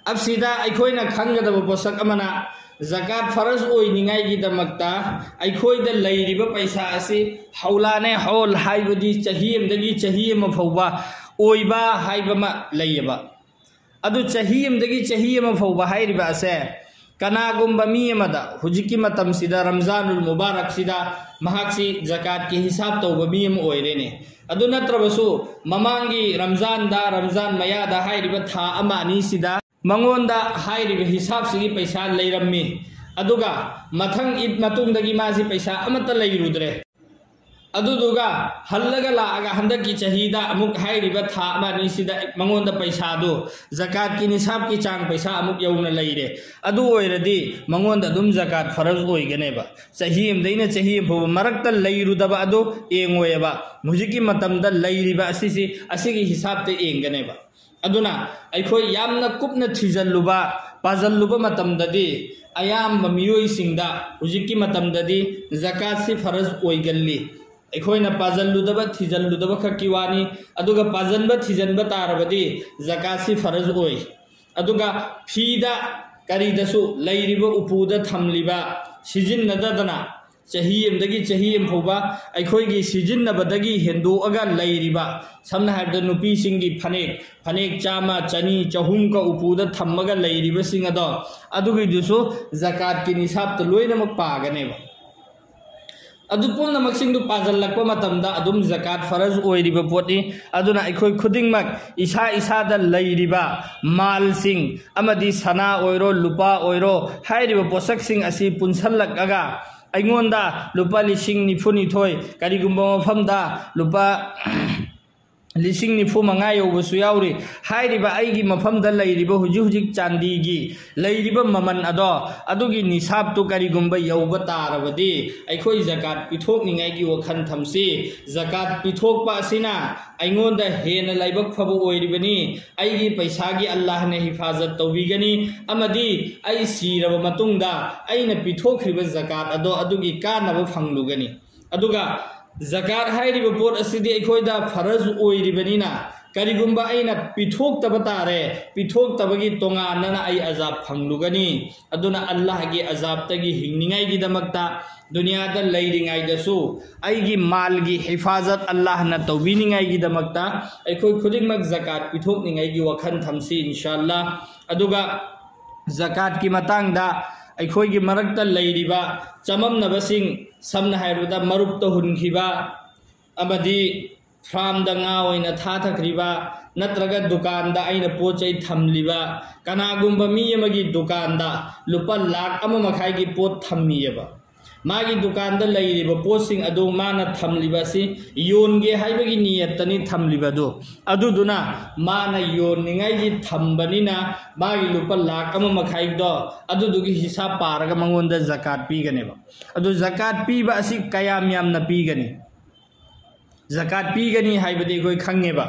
ꯑꯁꯤꯗ ꯑꯩꯈꯣꯏꯅ ꯈꯪꯒꯗꯕ ꯄꯣꯠꯁꯛ ꯑꯃꯅ, ꯖꯀꯥꯠ ꯐꯔꯖ ꯑꯣꯏꯅꯤꯡꯉꯥꯏꯒꯤꯗꯃꯛꯇ ꯑꯩꯈꯣꯏꯗ ꯂꯩꯔꯤꯕ ꯄꯩꯁꯥ ꯑꯁꯤ ꯍꯧꯂꯥꯅꯦ ꯍꯧꯜ, ꯍꯥꯏꯕꯗꯤ ꯆꯍꯤ ꯑꯃꯗꯒꯤ ꯆꯍꯤ ꯑꯃ ꯐꯥꯎꯕ ꯑꯣꯏꯕ ꯍꯥꯏꯕ ꯑꯃ ꯂꯩꯌꯦꯕ꯫ ꯑꯗꯨ ꯆꯍꯤ ꯑꯃꯗꯒꯤ ꯆꯍꯤ ꯑꯃ ꯐꯥꯎꯕ ꯍꯥꯏꯔꯤꯕ ꯑꯁꯦ, ꯀꯅꯥꯒꯨꯝꯕ ꯃꯤ ꯑꯃꯗ ꯍꯧꯖꯤꯛꯀꯤ ꯃꯇꯝꯁꯤꯗ, ꯔꯝꯖꯥꯅꯨꯜ ꯃꯨꯕꯥꯔꯛꯁꯤꯗ, ꯃꯍꯥꯛꯁꯤ ꯖꯀꯥꯠꯀꯤ ꯍꯤꯁꯥꯕ ꯇꯧꯕ ꯃꯤ ꯑꯃ ꯑꯣꯏꯔꯦꯅꯦ꯫ ꯑꯗꯨ ꯅꯠꯇ꯭ꯔꯕꯁꯨ ꯃꯃꯥꯡꯒꯤ ꯔꯝꯖꯥꯟꯗ, ꯔꯝꯖꯥꯟ ꯃꯌꯥꯗ ꯍꯥꯏꯔꯤꯕ ꯊꯥ ꯑꯃ ꯑꯅꯤꯁꯤꯗ ꯃꯉꯣꯟꯗ ꯍꯥꯏꯔꯤꯕ ꯍꯤꯁꯥꯕꯁꯤꯒꯤ ꯄꯩꯁꯥ ꯂꯩꯔꯝꯃꯤ, ꯑꯗꯨꯒ ꯃꯊꯪ ꯏꯗ ꯃꯇꯨꯡꯗꯒꯤ ꯃꯥꯁꯤ ꯄꯩꯁꯥ ꯑꯃꯠꯇ ꯂꯩꯔꯨꯗ꯭ꯔꯦ꯫ ꯑꯗꯨꯗꯨꯒ ꯍꯜꯂꯒ ꯂꯥꯛꯑꯒ ꯍꯟꯗꯛꯀꯤ ꯆꯍꯤꯗ ꯑꯃꯨꯛ ꯍꯥꯏꯔꯤꯕ ꯊꯥ ꯑꯃ ꯑꯅꯤꯁꯤꯗ ꯃꯉꯣꯟꯗ ꯄꯩꯁꯥꯗꯨ ꯖꯀꯥꯠꯀꯤ ꯅꯤꯁꯥꯕꯀꯤ ꯆꯥꯡ ꯄꯩꯁꯥ ꯑꯃꯨꯛ ꯌꯧꯅ ꯂꯩꯔꯦ꯫ ꯑꯗꯨ ꯑꯣꯏꯔꯗꯤ ꯃꯉꯣꯟꯗ ꯑꯗꯨꯝ ꯖꯀꯥꯠ ꯐꯔꯖ ꯑꯣꯏꯒꯅꯦꯕ꯫ ꯆꯍꯤ ꯑꯃꯗꯩꯅ ꯆꯍꯤ ꯑꯃ ꯐꯥꯎꯕ ꯃꯔꯛꯇ ꯂꯩꯔꯨꯗꯕ ꯑꯗꯨ ꯌꯦꯡꯉꯣꯏꯑꯕ꯫ ꯍꯧꯖꯤꯛꯀꯤ ꯃꯇꯝꯗ ꯂꯩꯔꯤꯕ ꯑꯁꯤꯁꯤ, ꯑꯁꯤꯒꯤ ꯍꯤꯁꯥꯕꯇ ꯌꯦꯡꯒꯅꯦꯕ꯫ ꯑꯗꯨꯅ ꯑꯩꯈꯣꯏ ꯌꯥꯝꯅ ꯀꯨꯞꯅ ꯊꯤꯖꯜꯂꯨꯕ, ꯄꯥꯖꯜꯂꯨꯕ ꯃꯇꯝꯗꯗꯤ ꯑꯌꯥꯝꯕ ꯃꯤꯑꯣꯏꯁꯤꯡꯗ ꯍꯧꯖꯤꯛꯀꯤ ꯃꯇꯝꯗꯗꯤ ꯖꯀꯥꯠꯁꯤ ꯐꯔꯖ ꯑꯣꯏꯒꯜꯂꯤ꯫ ꯑꯩꯈꯣꯏꯅ ꯄꯥꯖꯜꯂꯨꯗꯕ, ꯊꯤꯖꯜꯂꯨꯗꯕ ꯈꯛꯀꯤ ꯋꯥꯅꯤ꯫ ꯑꯗꯨꯒ ꯄꯥꯖꯟꯕ, ꯊꯤꯖꯟꯕ ꯇꯥꯔꯕꯗꯤ ꯖꯀꯥꯠꯁꯤ ꯐꯔꯖ ꯑꯣꯏ꯫ ꯑꯗꯨꯒ ꯐꯤꯗ ꯀꯔꯤꯗꯁꯨ ꯂꯩꯔꯤꯕ ꯎꯄꯨꯗ ꯊꯝꯂꯤꯕ, ꯁꯤꯖꯤꯟꯅꯗꯗꯅ ꯆꯍꯤ ꯑꯃꯗꯒꯤ ꯆꯍꯤ ꯑꯃ ꯐꯥꯎꯕ ꯑꯩꯈꯣꯏꯒꯤ ꯁꯤꯖꯤꯟꯅꯕꯗꯒꯤ ꯍꯦꯟꯗꯣꯛꯑꯒ ꯂꯩꯔꯤꯕ, ꯁꯝꯅ ꯍꯥꯏꯔꯕꯗ ꯅꯨꯄꯤꯁꯤꯡꯒꯤ ꯐꯅꯦꯛ, ꯐꯅꯦꯛ ꯆꯥꯝꯃ, ꯆꯅꯤ, ꯆꯍꯨꯝꯒ ꯎꯄꯨꯗ ꯊꯝꯃꯒ ꯂꯩꯔꯤꯕꯁꯤꯡ ꯑꯗꯣ, ꯑꯗꯨꯒꯤꯗꯨꯁꯨ ꯖꯀꯥꯠꯀꯤ ꯅꯤꯁꯥꯞꯇ ꯂꯣꯏꯅꯃꯛ ꯄꯥꯒꯅꯦꯕ꯫ ꯑꯗꯨ ꯄꯨꯝꯅꯃꯛꯁꯤꯡꯗꯨ ꯄꯥꯖꯜꯂꯛꯄ ꯃꯇꯝꯗ ꯑꯗꯨꯝ ꯖꯀꯥꯠ ꯐꯔꯖ ꯑꯣꯏꯔꯤꯕ ꯄꯣꯠꯅꯤ꯫ ꯑꯗꯨꯅ ꯑꯩꯈꯣꯏ ꯈꯨꯗꯤꯡꯃꯛ ꯏꯁꯥ ꯏꯁꯥꯗ ꯂꯩꯔꯤꯕ ꯃꯥꯜꯁꯤꯡ ꯑꯃꯗꯤ ꯁꯅꯥ ꯑꯣꯏꯔꯣ, ꯂꯨꯄꯥ ꯑꯣꯏꯔꯣ, ꯍꯥꯏꯔꯤꯕ ꯄꯣꯠꯁꯛꯁꯤꯡ ꯑꯁꯤ ꯄꯨꯟꯁꯜꯂꯛꯑꯒ ꯑꯩꯉꯣꯟꯗ ꯂꯨꯄꯥ ꯂꯤꯁꯤꯡ ꯅꯤꯐꯨ ꯅꯤꯊꯣꯏ, ꯀꯔꯤꯒꯨꯝꯕ ꯃꯐꯝꯗ ꯂꯨꯄꯥ ꯂꯤꯁꯤꯡ ꯅꯤꯐꯨ ꯃꯉꯥ ꯌꯧꯕꯁꯨ ꯌꯥꯎꯔꯤ꯫ ꯍꯥꯏꯔꯤꯕ ꯑꯩꯒꯤ ꯃꯐꯝꯗ ꯂꯩꯔꯤꯕ ꯍꯧꯖꯤꯛ ꯍꯧꯖꯤꯛ ꯆꯥꯟꯗꯤꯒꯤ ꯂꯩꯔꯤꯕ ꯃꯃꯜ ꯑꯗꯣ, ꯑꯗꯨꯒꯤ ꯅꯤꯁꯥꯞꯇꯨ ꯀꯔꯤꯒꯨꯝꯕ ꯌꯧꯕ ꯇꯥꯔꯕꯗꯤ, ꯑꯩꯈꯣꯏ ꯖꯀꯥꯠ ꯄꯤꯊꯣꯛꯅꯤꯡꯉꯥꯏꯒꯤ ꯋꯥꯈꯜ ꯊꯝꯁꯤ꯫ ꯖꯀꯥꯠ ꯄꯤꯊꯣꯛꯄ ꯑꯁꯤꯅ ꯑꯩꯉꯣꯟꯗ ꯍꯦꯟꯅ ꯂꯥꯏꯕꯛ ꯐꯕ ꯑꯣꯏꯔꯤꯕꯅꯤ꯫ ꯑꯩꯒꯤ ꯄꯩꯁꯥꯒꯤ ꯑꯜꯂꯥꯍꯅ ꯍꯤꯐꯥꯖꯠ ꯇꯧꯕꯤꯒꯅꯤ, ꯑꯃꯗꯤ ꯑꯩ ꯁꯤꯔꯕ ꯃꯇꯨꯡꯗ ꯑꯩꯅ ꯄꯤꯊꯣꯛꯈ꯭ꯔꯤꯕ ꯖꯀꯥꯠ ꯑꯗꯣ ꯑꯗꯨꯒꯤ ꯀꯥꯟꯅꯕ ꯐꯪꯂꯨꯒꯅꯤ꯫ ꯑꯗꯨꯒ ꯖꯀꯥꯠ ꯍꯥꯏꯔꯤꯕ ꯄꯣꯠ ꯑꯁꯤꯗꯤ ꯑꯩꯈꯣꯏꯗ ꯐꯔꯖ ꯑꯣꯏꯔꯤꯕꯅꯤꯅ, ꯀꯔꯤꯒꯨꯝꯕ ꯑꯩꯅ ꯄꯤꯊꯣꯛꯇꯕ ꯇꯥꯔꯦ, ꯄꯤꯊꯣꯛꯇꯕꯒꯤ ꯇꯣꯉꯥꯟꯅꯅ ꯑꯩ ꯑꯖꯥꯕ ꯐꯪꯂꯨꯒꯅꯤ꯫ ꯑꯗꯨꯅ ꯑꯜꯂꯥꯍꯒꯤ ꯑꯖꯥꯕꯇꯒꯤ ꯍꯤꯡꯅꯤꯡꯉꯥꯏꯒꯤꯗꯃꯛꯇ, ꯗꯨꯅꯤꯌꯥꯗ ꯂꯩꯔꯤꯉꯩꯗꯁꯨ ꯑꯩꯒꯤ ꯃꯥꯜꯒꯤ ꯍꯤꯐꯥꯖꯠ ꯑꯜꯂꯥꯍꯅ ꯇꯧꯕꯤꯅꯤꯡꯉꯥꯏꯒꯤꯗꯃꯛꯇ ꯑꯩꯈꯣꯏ ꯈꯨꯗꯤꯡꯃꯛ ꯖꯀꯥꯠ ꯄꯤꯊꯣꯛꯅꯤꯡꯉꯥꯏꯒꯤ ꯋꯥꯈꯜ ꯊꯝꯁꯤ, ꯏꯟꯁꯥ ꯑꯜꯂꯥꯍ꯫ ꯑꯗꯨꯒ ꯖꯀꯥꯠꯀꯤ ꯃꯇꯥꯡꯗ ꯑꯩꯈꯣꯏꯒꯤ ꯃꯔꯛꯇ ꯂꯩꯔꯤꯕ ꯆꯃꯝꯅꯕꯁꯤꯡ, ꯁꯝꯅ ꯍꯥꯏꯔꯕꯗ ꯃꯔꯨꯞꯇ ꯍꯨꯟꯈꯤꯕ ꯑꯃꯗꯤ ꯐꯥꯔꯝꯗ ꯉꯥ ꯑꯣꯏꯅ ꯊꯥꯊꯈ꯭ꯔꯤꯕ, ꯅꯠꯇ꯭ꯔꯒ ꯗꯨꯀꯥꯟꯗ ꯑꯩꯅ ꯄꯣꯠ ꯆꯩ ꯊꯝꯂꯤꯕ, ꯀꯅꯥꯒꯨꯝꯕ ꯃꯤ ꯑꯃꯒꯤ ꯗꯨꯀꯥꯟꯗ ꯂꯨꯄꯥ ꯂꯥꯈ ꯑꯃ ꯃꯈꯥꯏꯒꯤ ꯄꯣꯠ ꯊꯝꯃꯤꯑꯕ, ꯃꯥꯒꯤ ꯗꯨꯀꯥꯟꯗ ꯂꯩꯔꯤꯕ ꯄꯣꯠꯁꯤꯡ ꯑꯗꯨ ꯃꯥꯅ ꯊꯝꯂꯤꯕ ꯑꯁꯤ ꯌꯣꯟꯒꯦ ꯍꯥꯏꯕꯒꯤ ꯅꯤꯌꯠꯇꯅꯤ ꯊꯝꯂꯤꯕ ꯑꯗꯨ꯫ ꯑꯗꯨꯗꯨꯅ ꯃꯥꯅ ꯌꯣꯟꯅꯤꯡꯉꯥꯏꯒꯤ ꯊꯝꯕꯅꯤꯅ ꯃꯥꯒꯤ ꯂꯨꯄꯥ ꯂꯥꯈ ꯑꯃ ꯃꯈꯥꯏꯗꯣ ꯑꯗꯨꯗꯨꯒꯤ ꯍꯤꯁꯥꯕ ꯄꯥꯔꯒ ꯃꯉꯣꯟꯗ ꯖꯀꯥꯠ ꯄꯤꯒꯅꯦꯕ꯫ ꯑꯗꯨ ꯖꯀꯥꯠ ꯄꯤꯕ ꯑꯁꯤ ꯀꯌꯥꯝ ꯌꯥꯝꯅ ꯄꯤꯒꯅꯤ? ꯖꯀꯥꯠ ꯄꯤꯒꯅꯤ ꯍꯥꯏꯕꯗꯤ ꯑꯩꯈꯣꯏ ꯈꯪꯉꯦꯕ꯫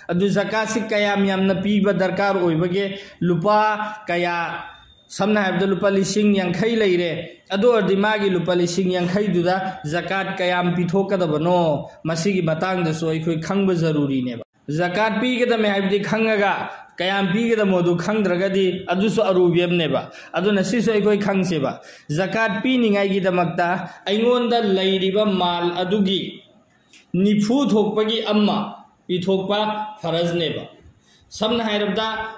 ꯑꯗꯨ ꯖꯀꯥꯠꯁꯤ ꯀꯌꯥꯝ ꯌꯥꯝꯅ ꯄꯤꯕ ꯗꯔꯀꯥꯔ ꯑꯣꯏꯕꯒꯦ? ꯂꯨꯄꯥ ꯀꯌꯥ, ꯁꯝꯅ ꯍꯥꯏꯔꯕꯗ ꯂꯨꯄꯥ ꯂꯤꯁꯤꯡ ꯌꯥꯡꯈꯩ ꯂꯩꯔꯦ, ꯑꯗꯨ ꯑꯣꯏꯔꯗꯤ ꯃꯥꯒꯤ ꯂꯨꯄꯥ ꯂꯤꯁꯤꯡ ꯌꯥꯡꯈꯩꯗꯨꯗ ꯖꯀꯥꯠ ꯀꯌꯥꯝ ꯄꯤꯊꯣꯛꯀꯗꯕꯅꯣ, ꯃꯁꯤꯒꯤ ꯃꯇꯥꯡꯗꯁꯨ ꯑꯩꯈꯣꯏ ꯈꯪꯕ ꯖꯔꯨꯔꯤꯅꯦꯕ꯫ ꯖꯀꯥꯠ ꯄꯤꯒꯗꯕꯅꯦ ꯍꯥꯏꯕꯗꯤ ꯈꯪꯉꯒ ꯀꯌꯥꯝ ꯄꯤꯒꯗꯕꯅꯣꯗꯨ ꯈꯪꯗ꯭ꯔꯒꯗꯤ ꯑꯗꯨꯁꯨ ꯑꯔꯨꯕꯤ ꯑꯃꯅꯦꯕ꯫ ꯑꯗꯨꯅ ꯁꯤꯁꯨ ꯑꯩꯈꯣꯏ ꯈꯪꯁꯦꯕ꯫ ꯖꯀꯥꯠ ꯄꯤꯅꯤꯡꯉꯥꯏꯒꯤꯗꯃꯛꯇ ꯑꯩꯉꯣꯟꯗ ꯂꯩꯔꯤꯕ ꯃꯥꯜ ꯑꯗꯨꯒꯤ ꯅꯤꯐꯨ ꯊꯣꯛꯄꯒꯤ ꯑꯃ ꯄꯤꯊꯣꯛꯄ ꯐꯔꯖꯅꯦꯕ꯫ ꯁꯝꯅ ꯍꯥꯏꯔꯕꯗ,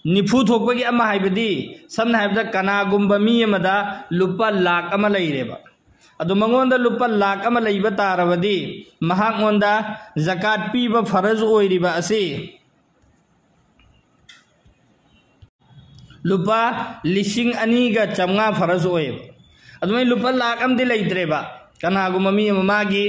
ꯅꯤꯐꯨ ꯊꯣꯛꯄꯒꯤ ꯑꯃ ꯍꯥꯏꯕꯗꯤ, ꯁꯝꯅ ꯍꯥꯏꯔꯕꯗ, ꯀꯅꯥꯒꯨꯝꯕ ꯃꯤ ꯑꯃꯗ ꯂꯨꯄꯥ ꯂꯥꯈ ꯑꯃ ꯂꯩꯔꯦꯕ꯫ ꯑꯗꯨ ꯃꯉꯣꯟꯗ ꯂꯨꯄꯥ ꯂꯥꯈ ꯑꯃ ꯂꯩꯕ ꯇꯥꯔꯕꯗꯤ, ꯃꯍꯥꯛꯉꯣꯟꯗ ꯖꯀꯥꯠ ꯄꯤꯕ ꯐꯔꯖ ꯑꯣꯏꯔꯤꯕ ꯑꯁꯤ ꯂꯨꯄꯥ ꯂꯤꯁꯤꯡ ꯑꯅꯤꯒ ꯆꯥꯝꯃꯉꯥ ꯐꯔꯖ ꯑꯣꯏꯌꯦꯕ꯫ ꯑꯗꯨꯃꯥꯏꯅ ꯂꯨꯄꯥ ꯂꯥꯈ ꯑꯃꯗꯤ ꯂꯩꯇ꯭ꯔꯦꯕ꯫ ꯀꯅꯥꯒꯨꯝꯕ ꯃꯤ ꯑꯃ ꯃꯥꯒꯤ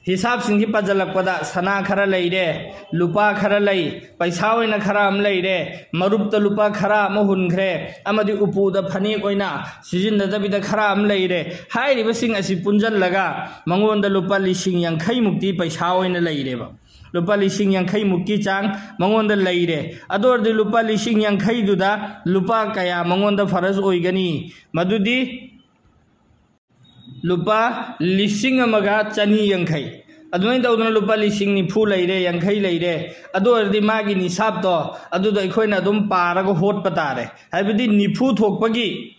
ꯍꯤꯁꯥꯕꯁꯤꯡꯁꯤ ꯄꯥꯖꯜꯂꯛꯄꯗ ꯁꯅꯥ ꯈꯔ ꯂꯩꯔꯦ, ꯂꯨꯄꯥ ꯈꯔ ꯂꯩ, ꯄꯩꯁꯥ ꯑꯣꯏꯅ ꯈꯔ ꯑꯃ ꯂꯩꯔꯦ, ꯃꯔꯨꯞꯇ ꯂꯨꯄꯥ ꯈꯔ ꯑꯃ ꯍꯨꯟꯈ꯭ꯔꯦ, ꯑꯃꯗꯤ ꯎꯄꯨꯗ ꯐꯅꯦꯛ ꯑꯣꯏꯅ ꯁꯤꯖꯤꯟꯅꯗꯕꯤꯗ ꯈꯔ ꯑꯃ ꯂꯩꯔꯦ꯫ ꯍꯥꯏꯔꯤꯕꯁꯤꯡ ꯑꯁꯤ ꯄꯨꯟꯁꯤꯜꯂꯒ ꯃꯉꯣꯟꯗ ꯂꯨꯄꯥ ꯂꯤꯁꯤꯡ ꯌꯥꯡꯈꯩꯃꯨꯛꯇꯤ ꯄꯩꯁꯥ ꯑꯣꯏꯅ ꯂꯩꯔꯦꯕ꯫ ꯂꯨꯄꯥ ꯂꯤꯁꯤꯡ ꯌꯥꯡꯈꯩꯃꯨꯛꯀꯤ ꯆꯥꯡ ꯃꯉꯣꯟꯗ ꯂꯩꯔꯦ꯫ ꯑꯗꯨ ꯑꯣꯏꯔꯗꯤ ꯂꯨꯄꯥ ꯂꯤꯁꯤꯡ ꯌꯥꯡꯈꯩꯗꯨꯗ ꯂꯨꯄꯥ ꯀꯌꯥ ꯃꯉꯣꯟꯗ ꯐꯔꯖ ꯑꯣꯏꯒꯅꯤ? ꯃꯗꯨꯗꯤ ꯂꯨꯄꯥ ꯂꯤꯁꯤꯡ ꯑꯃꯒ ꯆꯅꯤ ꯌꯥꯡꯈꯩ꯫ ꯑꯗꯨꯃꯥꯏꯅ ꯇꯧꯗꯅ ꯂꯨꯄꯥ ꯂꯤꯁꯤꯡ ꯅꯤꯐꯨ ꯂꯩꯔꯦ, ꯌꯥꯡꯈꯩ ꯂꯩꯔꯦ꯫ ꯑꯗꯨ ꯑꯣꯏꯔꯗꯤ ꯃꯥꯒꯤ ꯅꯤꯁꯥꯞꯇꯣ ꯑꯗꯨꯗꯣ ꯑꯩꯈꯣꯏꯅ ꯑꯗꯨꯝ ꯄꯥꯔꯒ ꯍꯣꯠꯄ ꯇꯥꯔꯦ꯫ ꯍꯥꯏꯕꯗꯤ ꯅꯤꯐꯨ ꯊꯣꯛꯄꯒꯤ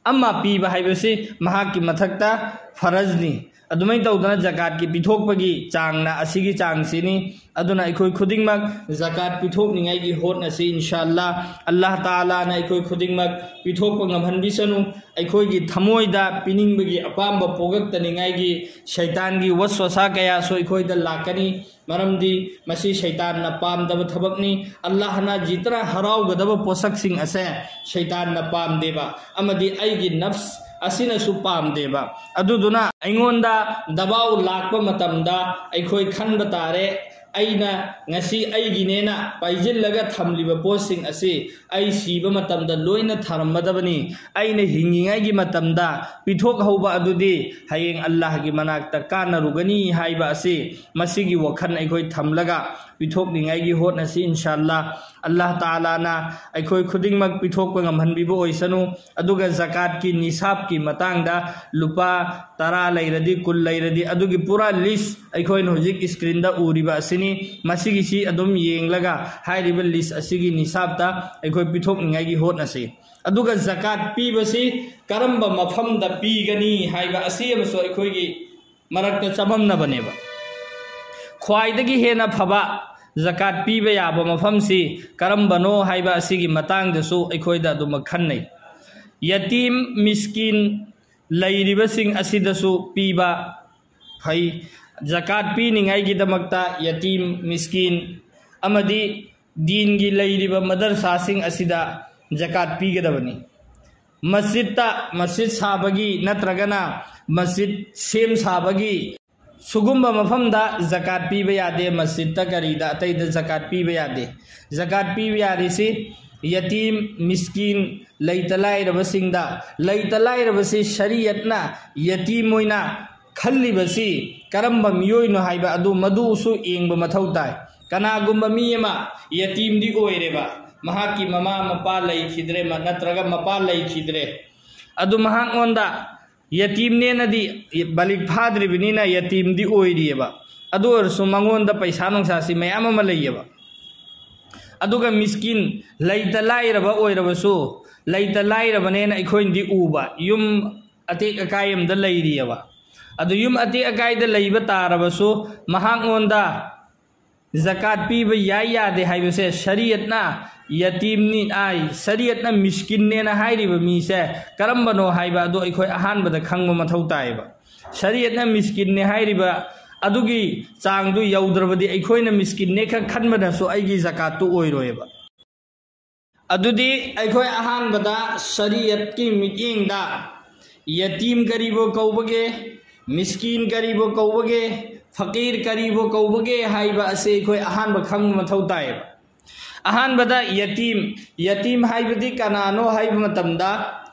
ꯑꯃ ꯄꯤꯕ ꯍꯥꯏꯕꯁꯤ ꯃꯍꯥꯛꯀꯤ ꯃꯊꯛꯇ ꯐꯔꯖꯅꯤ꯫ ꯑꯗꯨꯃꯥꯏꯅ ꯇꯧꯗꯅ ꯖꯀꯥꯠꯀꯤ ꯄꯤꯊꯣꯛꯄꯒꯤ ꯆꯥꯡꯅ ꯑꯁꯤꯒꯤ ꯆꯥꯡꯁꯤꯅꯤ꯫ ꯑꯗꯨꯅ ꯑꯩꯈꯣꯏ ꯈꯨꯗꯤꯡꯃꯛ ꯖꯀꯥꯠ ꯄꯤꯊꯣꯛꯅꯤꯡꯉꯥꯏꯒꯤ ꯍꯣꯠꯅꯁꯤ, ꯏꯟꯁꯥ ꯑꯜꯂꯥ꯫ ꯑꯜꯂꯥꯍ ꯇꯥꯂꯥꯅ ꯑꯩꯈꯣꯏ ꯈꯨꯗꯤꯡꯃꯛ ꯄꯤꯊꯣꯛꯄ ꯉꯝꯍꯟꯕꯤꯁꯅꯨ꯫ ꯑꯩꯈꯣꯏꯒꯤ ꯊꯃꯣꯏꯗ ꯄꯤꯅꯤꯡꯕꯒꯤ ꯑꯄꯥꯝꯕ ꯄꯣꯛꯂꯛꯇꯅꯤꯡꯉꯥꯏꯒꯤ ꯁꯩꯇꯥꯟꯒꯤ ꯋꯁꯋꯁꯥ ꯀꯌꯥꯁꯨ ꯑꯩꯈꯣꯏꯗ ꯂꯥꯛꯀꯅꯤ꯫ ꯃꯔꯝꯗꯤ ꯃꯁꯤ ꯁꯩꯇꯥꯟꯅ ꯄꯥꯝꯗꯕ ꯊꯕꯛꯅꯤ꯫ ꯑꯜꯂꯥꯍꯅ ꯖꯤꯇꯅ ꯍꯔꯥꯎꯒꯗꯕ ꯄꯣꯠꯁꯛꯁꯤꯡ ꯑꯁꯦ ꯁꯩꯇꯥꯟꯅ ꯄꯥꯝꯗꯦꯕ꯫ ꯑꯃꯗꯤ ꯑꯩꯒꯤ ꯅꯐꯁ, ꯑꯁꯤꯅꯁꯨ ꯄꯥꯝꯗꯦꯕ꯫ ꯑꯗꯨꯗꯨꯅ ꯑꯩꯉꯣꯟꯗ ꯗꯕꯥꯎ ꯂꯥꯛꯄ ꯃꯇꯝꯗ ꯑꯩꯈꯣꯏ ꯈꯟꯕ ꯇꯥꯔꯦ, ꯑꯩꯅ ꯉꯁꯤ ꯑꯩꯒꯤꯅꯦꯅ ꯄꯥꯏꯁꯤꯜꯂꯒ ꯊꯝꯂꯤꯕ ꯄꯣꯠꯁꯤꯡ ꯑꯁꯤ ꯑꯩ ꯁꯤꯕ ꯃꯇꯝꯗ ꯂꯣꯏꯅ ꯊꯔꯝꯃꯗꯕꯅꯤ꯫ ꯑꯩꯅ ꯍꯤꯡꯉꯤꯉꯩꯒꯤ ꯃꯇꯝꯗ ꯄꯤꯊꯣꯛꯍꯧꯕ ꯑꯗꯨꯗꯤ ꯍꯌꯦꯡ ꯑꯜꯂꯥꯍꯒꯤ ꯃꯅꯥꯛꯇ ꯀꯥꯟꯅꯔꯨꯒꯅꯤ ꯍꯥꯏꯕ ꯑꯁꯤ, ꯃꯁꯤꯒꯤ ꯋꯥꯈꯜ ꯑꯩꯈꯣꯏ ꯊꯝꯂꯒ ꯄꯤꯊꯣꯛꯅꯤꯡꯉꯥꯏꯒꯤ ꯍꯣꯠꯅꯁꯤ, ꯏꯟꯁꯥ ꯑꯜꯂꯥ꯫ ꯑꯜꯂꯥꯍ ꯇꯥꯂꯥꯅ ꯑꯩꯈꯣꯏ ꯈꯨꯗꯤꯡꯃꯛ ꯄꯤꯊꯣꯛꯄ ꯉꯝꯍꯟꯕꯤꯕ ꯑꯣꯏꯁꯅꯨ꯫ ꯑꯗꯨꯒ ꯖꯀꯥꯠꯀꯤ ꯅꯤꯁꯥꯞꯀꯤ ꯃꯇꯥꯡꯗ ꯂꯨꯄꯥ ꯇꯔꯥ ꯂꯩꯔꯗꯤ, ꯀꯨꯟ ꯂꯩꯔꯗꯤ, ꯑꯗꯨꯒꯤ ꯄꯨꯔꯥ ꯂꯤꯁ ꯑꯩꯈꯣꯏꯅ ꯍꯧꯖꯤꯛ ꯁ꯭ꯀ꯭ꯔꯤꯟꯗ ꯎꯔꯤꯕ ꯑꯁꯤꯅꯤ꯫ ꯃꯁꯤꯒꯤꯁꯤ ꯑꯗꯨꯝ ꯌꯦꯡꯂꯒ ꯍꯥꯏꯔꯤꯕ ꯂꯤꯁ ꯑꯁꯤꯒꯤ ꯅꯤꯁꯥꯞꯇ ꯑꯩꯈꯣꯏ ꯄꯤꯊꯣꯛꯅꯤꯡꯉꯥꯏꯒꯤ ꯍꯣꯠꯅꯁꯤ꯫ ꯑꯗꯨꯒ ꯖꯀꯥꯠ ꯄꯤꯕꯁꯤ ꯀꯔꯝꯕ ꯃꯐꯝꯗ ꯄꯤꯒꯅꯤ ꯍꯥꯏꯕ ꯑꯁꯤ ꯑꯃꯁꯨ ꯑꯩꯈꯣꯏꯒꯤ ꯃꯔꯛꯇ ꯆꯃꯝꯅꯕꯅꯦꯕ꯫ ꯈ꯭ꯋꯥꯏꯗꯒꯤ ꯍꯦꯟꯅ ꯐꯕ ꯖꯀꯥꯠ ꯄꯤꯕ ꯌꯥꯕ ꯃꯐꯝꯁꯤ ꯀꯔꯝꯕꯅꯣ ꯍꯥꯏꯕ ꯑꯁꯤꯒꯤ ꯃꯇꯥꯡꯗꯁꯨ ꯑꯩꯈꯣꯏꯗ ꯑꯗꯨꯃꯛ ꯈꯟꯅꯩ꯫ ꯌꯇꯤꯝ, ꯃꯤꯁꯀꯤꯟ ꯂꯩꯔꯤꯕꯁꯤꯡ ꯑꯁꯤꯗꯁꯨ ꯄꯤꯕ ꯐꯩ꯫ ꯖꯀꯥꯠ ꯄꯤꯅꯤꯡꯉꯥꯏꯒꯤꯗꯃꯛꯇ ꯌꯇꯤꯝ, ꯃꯤꯁꯀꯤꯟ ꯑꯃꯗꯤ ꯗꯤꯟꯒꯤ ꯂꯩꯔꯤꯕ ꯃꯗꯔꯁꯥꯁꯤꯡ ꯑꯁꯤꯗ ꯖꯀꯥꯠ ꯄꯤꯒꯗꯕꯅꯤ꯫ ꯃꯁꯖꯤꯠꯇ, ꯃꯁꯖꯤꯠ ꯁꯥꯕꯒꯤ ꯅꯠꯇ꯭ꯔꯒꯅ ꯃꯁꯖꯤꯠ ꯁꯦꯝ ꯁꯥꯕꯒꯤ ꯁꯤꯒꯨꯝꯕ ꯃꯐꯝꯗ ꯖꯀꯥꯠ ꯄꯤꯕ ꯌꯥꯗꯦ, ꯃꯁꯖꯤꯠꯇ ꯀꯔꯤꯗ ꯑꯇꯩꯗ ꯖꯀꯥꯠ ꯄꯤꯕ ꯌꯥꯗꯦ꯫ ꯖꯀꯥꯠ ꯄꯤꯕ ꯌꯥꯔꯤꯁꯤ ꯌꯇꯤꯝ, ꯃꯤꯁꯀꯤꯟ, ꯂꯩꯇ ꯂꯥꯏꯔꯕꯁꯤꯡꯗ, ꯂꯩꯇ ꯂꯥꯏꯔꯕꯁꯤ ꯁꯔꯤꯌꯠꯅ ꯌꯇꯤꯝ ꯑꯣꯏꯅ ꯈꯜꯂꯤꯕꯁꯤ ꯀꯔꯝꯕ ꯃꯤꯑꯣꯏꯅꯣ ꯍꯥꯏꯕ ꯑꯗꯨ ꯃꯗꯨꯁꯨ ꯌꯦꯡꯕ ꯃꯊꯧ ꯇꯥꯏ꯫ ꯀꯅꯥꯒꯨꯝꯕ ꯃꯤ ꯑꯃ ꯌꯇꯤꯝꯗꯤ ꯑꯣꯏꯔꯦꯕ, ꯃꯍꯥꯛꯀꯤ ꯃꯃꯥ ꯃꯄꯥ ꯂꯩꯈꯤꯗ꯭ꯔꯦ, ꯃ-, ꯅꯠꯇ꯭ꯔꯒ ꯃꯄꯥ ꯂꯩꯈꯤꯗ꯭ꯔꯦ, ꯑꯗꯨ ꯃꯍꯥꯛꯉꯣꯟꯗ ꯌꯇꯤꯝꯅꯦꯅꯗꯤ ꯕꯥꯂꯤꯒ ꯐꯥꯗ꯭ꯔꯤꯕꯅꯤꯅ ꯌꯇꯤꯝꯗꯤ ꯑꯣꯏꯔꯤꯑꯕ, ꯑꯗꯨ ꯑꯣꯏꯔꯁꯨ ꯃꯉꯣꯟꯗ ꯄꯩꯁꯥ ꯅꯨꯡꯁꯥꯁꯤ ꯃꯌꯥꯝ ꯑꯃ ꯂꯩꯌꯦꯕ꯫ ꯑꯗꯨꯒ ꯃꯤꯁꯀꯤꯟ, ꯂꯩꯇ ꯂꯥꯏꯔꯕ ꯑꯣꯏꯔꯕꯁꯨ, ꯂꯩꯇ ꯂꯥꯏꯔꯕꯅꯦꯅ ꯑꯩꯈꯣꯏꯅꯗꯤ ꯎꯕ, ꯌꯨꯝ ꯑꯇꯦꯛ ꯑꯀꯥꯏ ꯑꯃꯗ ꯂꯩꯔꯤꯑꯕ꯫ ꯑꯗꯨ ꯌꯨꯝ ꯑꯇꯦꯛ ꯑꯀꯥꯏꯗ ꯂꯩꯕ ꯇꯥꯔꯕꯁꯨ ꯃꯍꯥꯛꯉꯣꯟꯗ ꯖꯀꯥꯠ ꯄꯤꯕ ꯌꯥꯏ ꯌꯥꯗꯦ ꯍꯥꯏꯕꯁꯦ ꯁꯔꯤꯌꯠꯅ ꯌꯇꯤꯝꯅꯤ, ꯑꯥꯏ, ꯁꯔꯤꯌꯠꯅ ꯃꯤꯁꯀꯤꯟꯅꯦꯅ ꯍꯥꯏꯔꯤꯕ ꯃꯤꯁꯦ ꯀꯔꯝꯕꯅꯣ ꯍꯥꯏꯕ ꯑꯗꯨ ꯑꯩꯈꯣꯏ ꯑꯍꯥꯟꯕꯗ ꯈꯪꯕ ꯃꯊꯧ ꯇꯥꯏꯌꯦꯕ꯫ ꯁꯔꯤꯌꯠꯅ ꯃꯤꯁꯀꯤꯟꯅꯦ ꯍꯥꯏꯔꯤꯕ ꯑꯗꯨꯒꯤ ꯆꯥꯡꯗꯨ ꯌꯧꯗ꯭ꯔꯕꯗꯤ ꯑꯩꯈꯣꯏꯅ ꯃꯤꯁꯀꯤꯟꯅꯦ ꯈꯛ ꯈꯟꯕꯅꯁꯨ ꯑꯩꯒꯤ ꯖꯀꯥꯠꯇꯨ ꯑꯣꯏꯔꯣꯏꯕ꯫ ꯑꯗꯨꯗꯤ ꯑꯩꯈꯣꯏ ꯑꯍꯥꯟꯕꯗ ꯁꯔꯤꯌꯠꯀꯤ ꯃꯤꯠꯌꯦꯡꯗ ꯌꯇꯤꯝ ꯀꯔꯤꯕꯨ ꯀꯧꯕꯒꯦ, ꯃꯤꯁꯀꯤꯟ ꯀꯔꯤꯕꯨ ꯀꯧꯕꯒꯦ, ꯐꯀꯤꯔ ꯀꯔꯤꯕꯨ ꯀꯧꯕꯒꯦ ꯍꯥꯏꯕ ꯑꯁꯤ ꯑꯩꯈꯣꯏ ꯑꯍꯥꯟꯕ ꯈꯪꯕ ꯃꯊꯧ ꯇꯥꯏꯌꯦꯕ꯫ ꯑꯍꯥꯟꯕꯗ ꯌꯇꯤꯝ, ꯌꯇꯤꯝ ꯍꯥꯏꯕꯗꯤ ꯀꯅꯥꯅꯣ ꯍꯥꯏꯕ ꯃꯇꯝꯗ,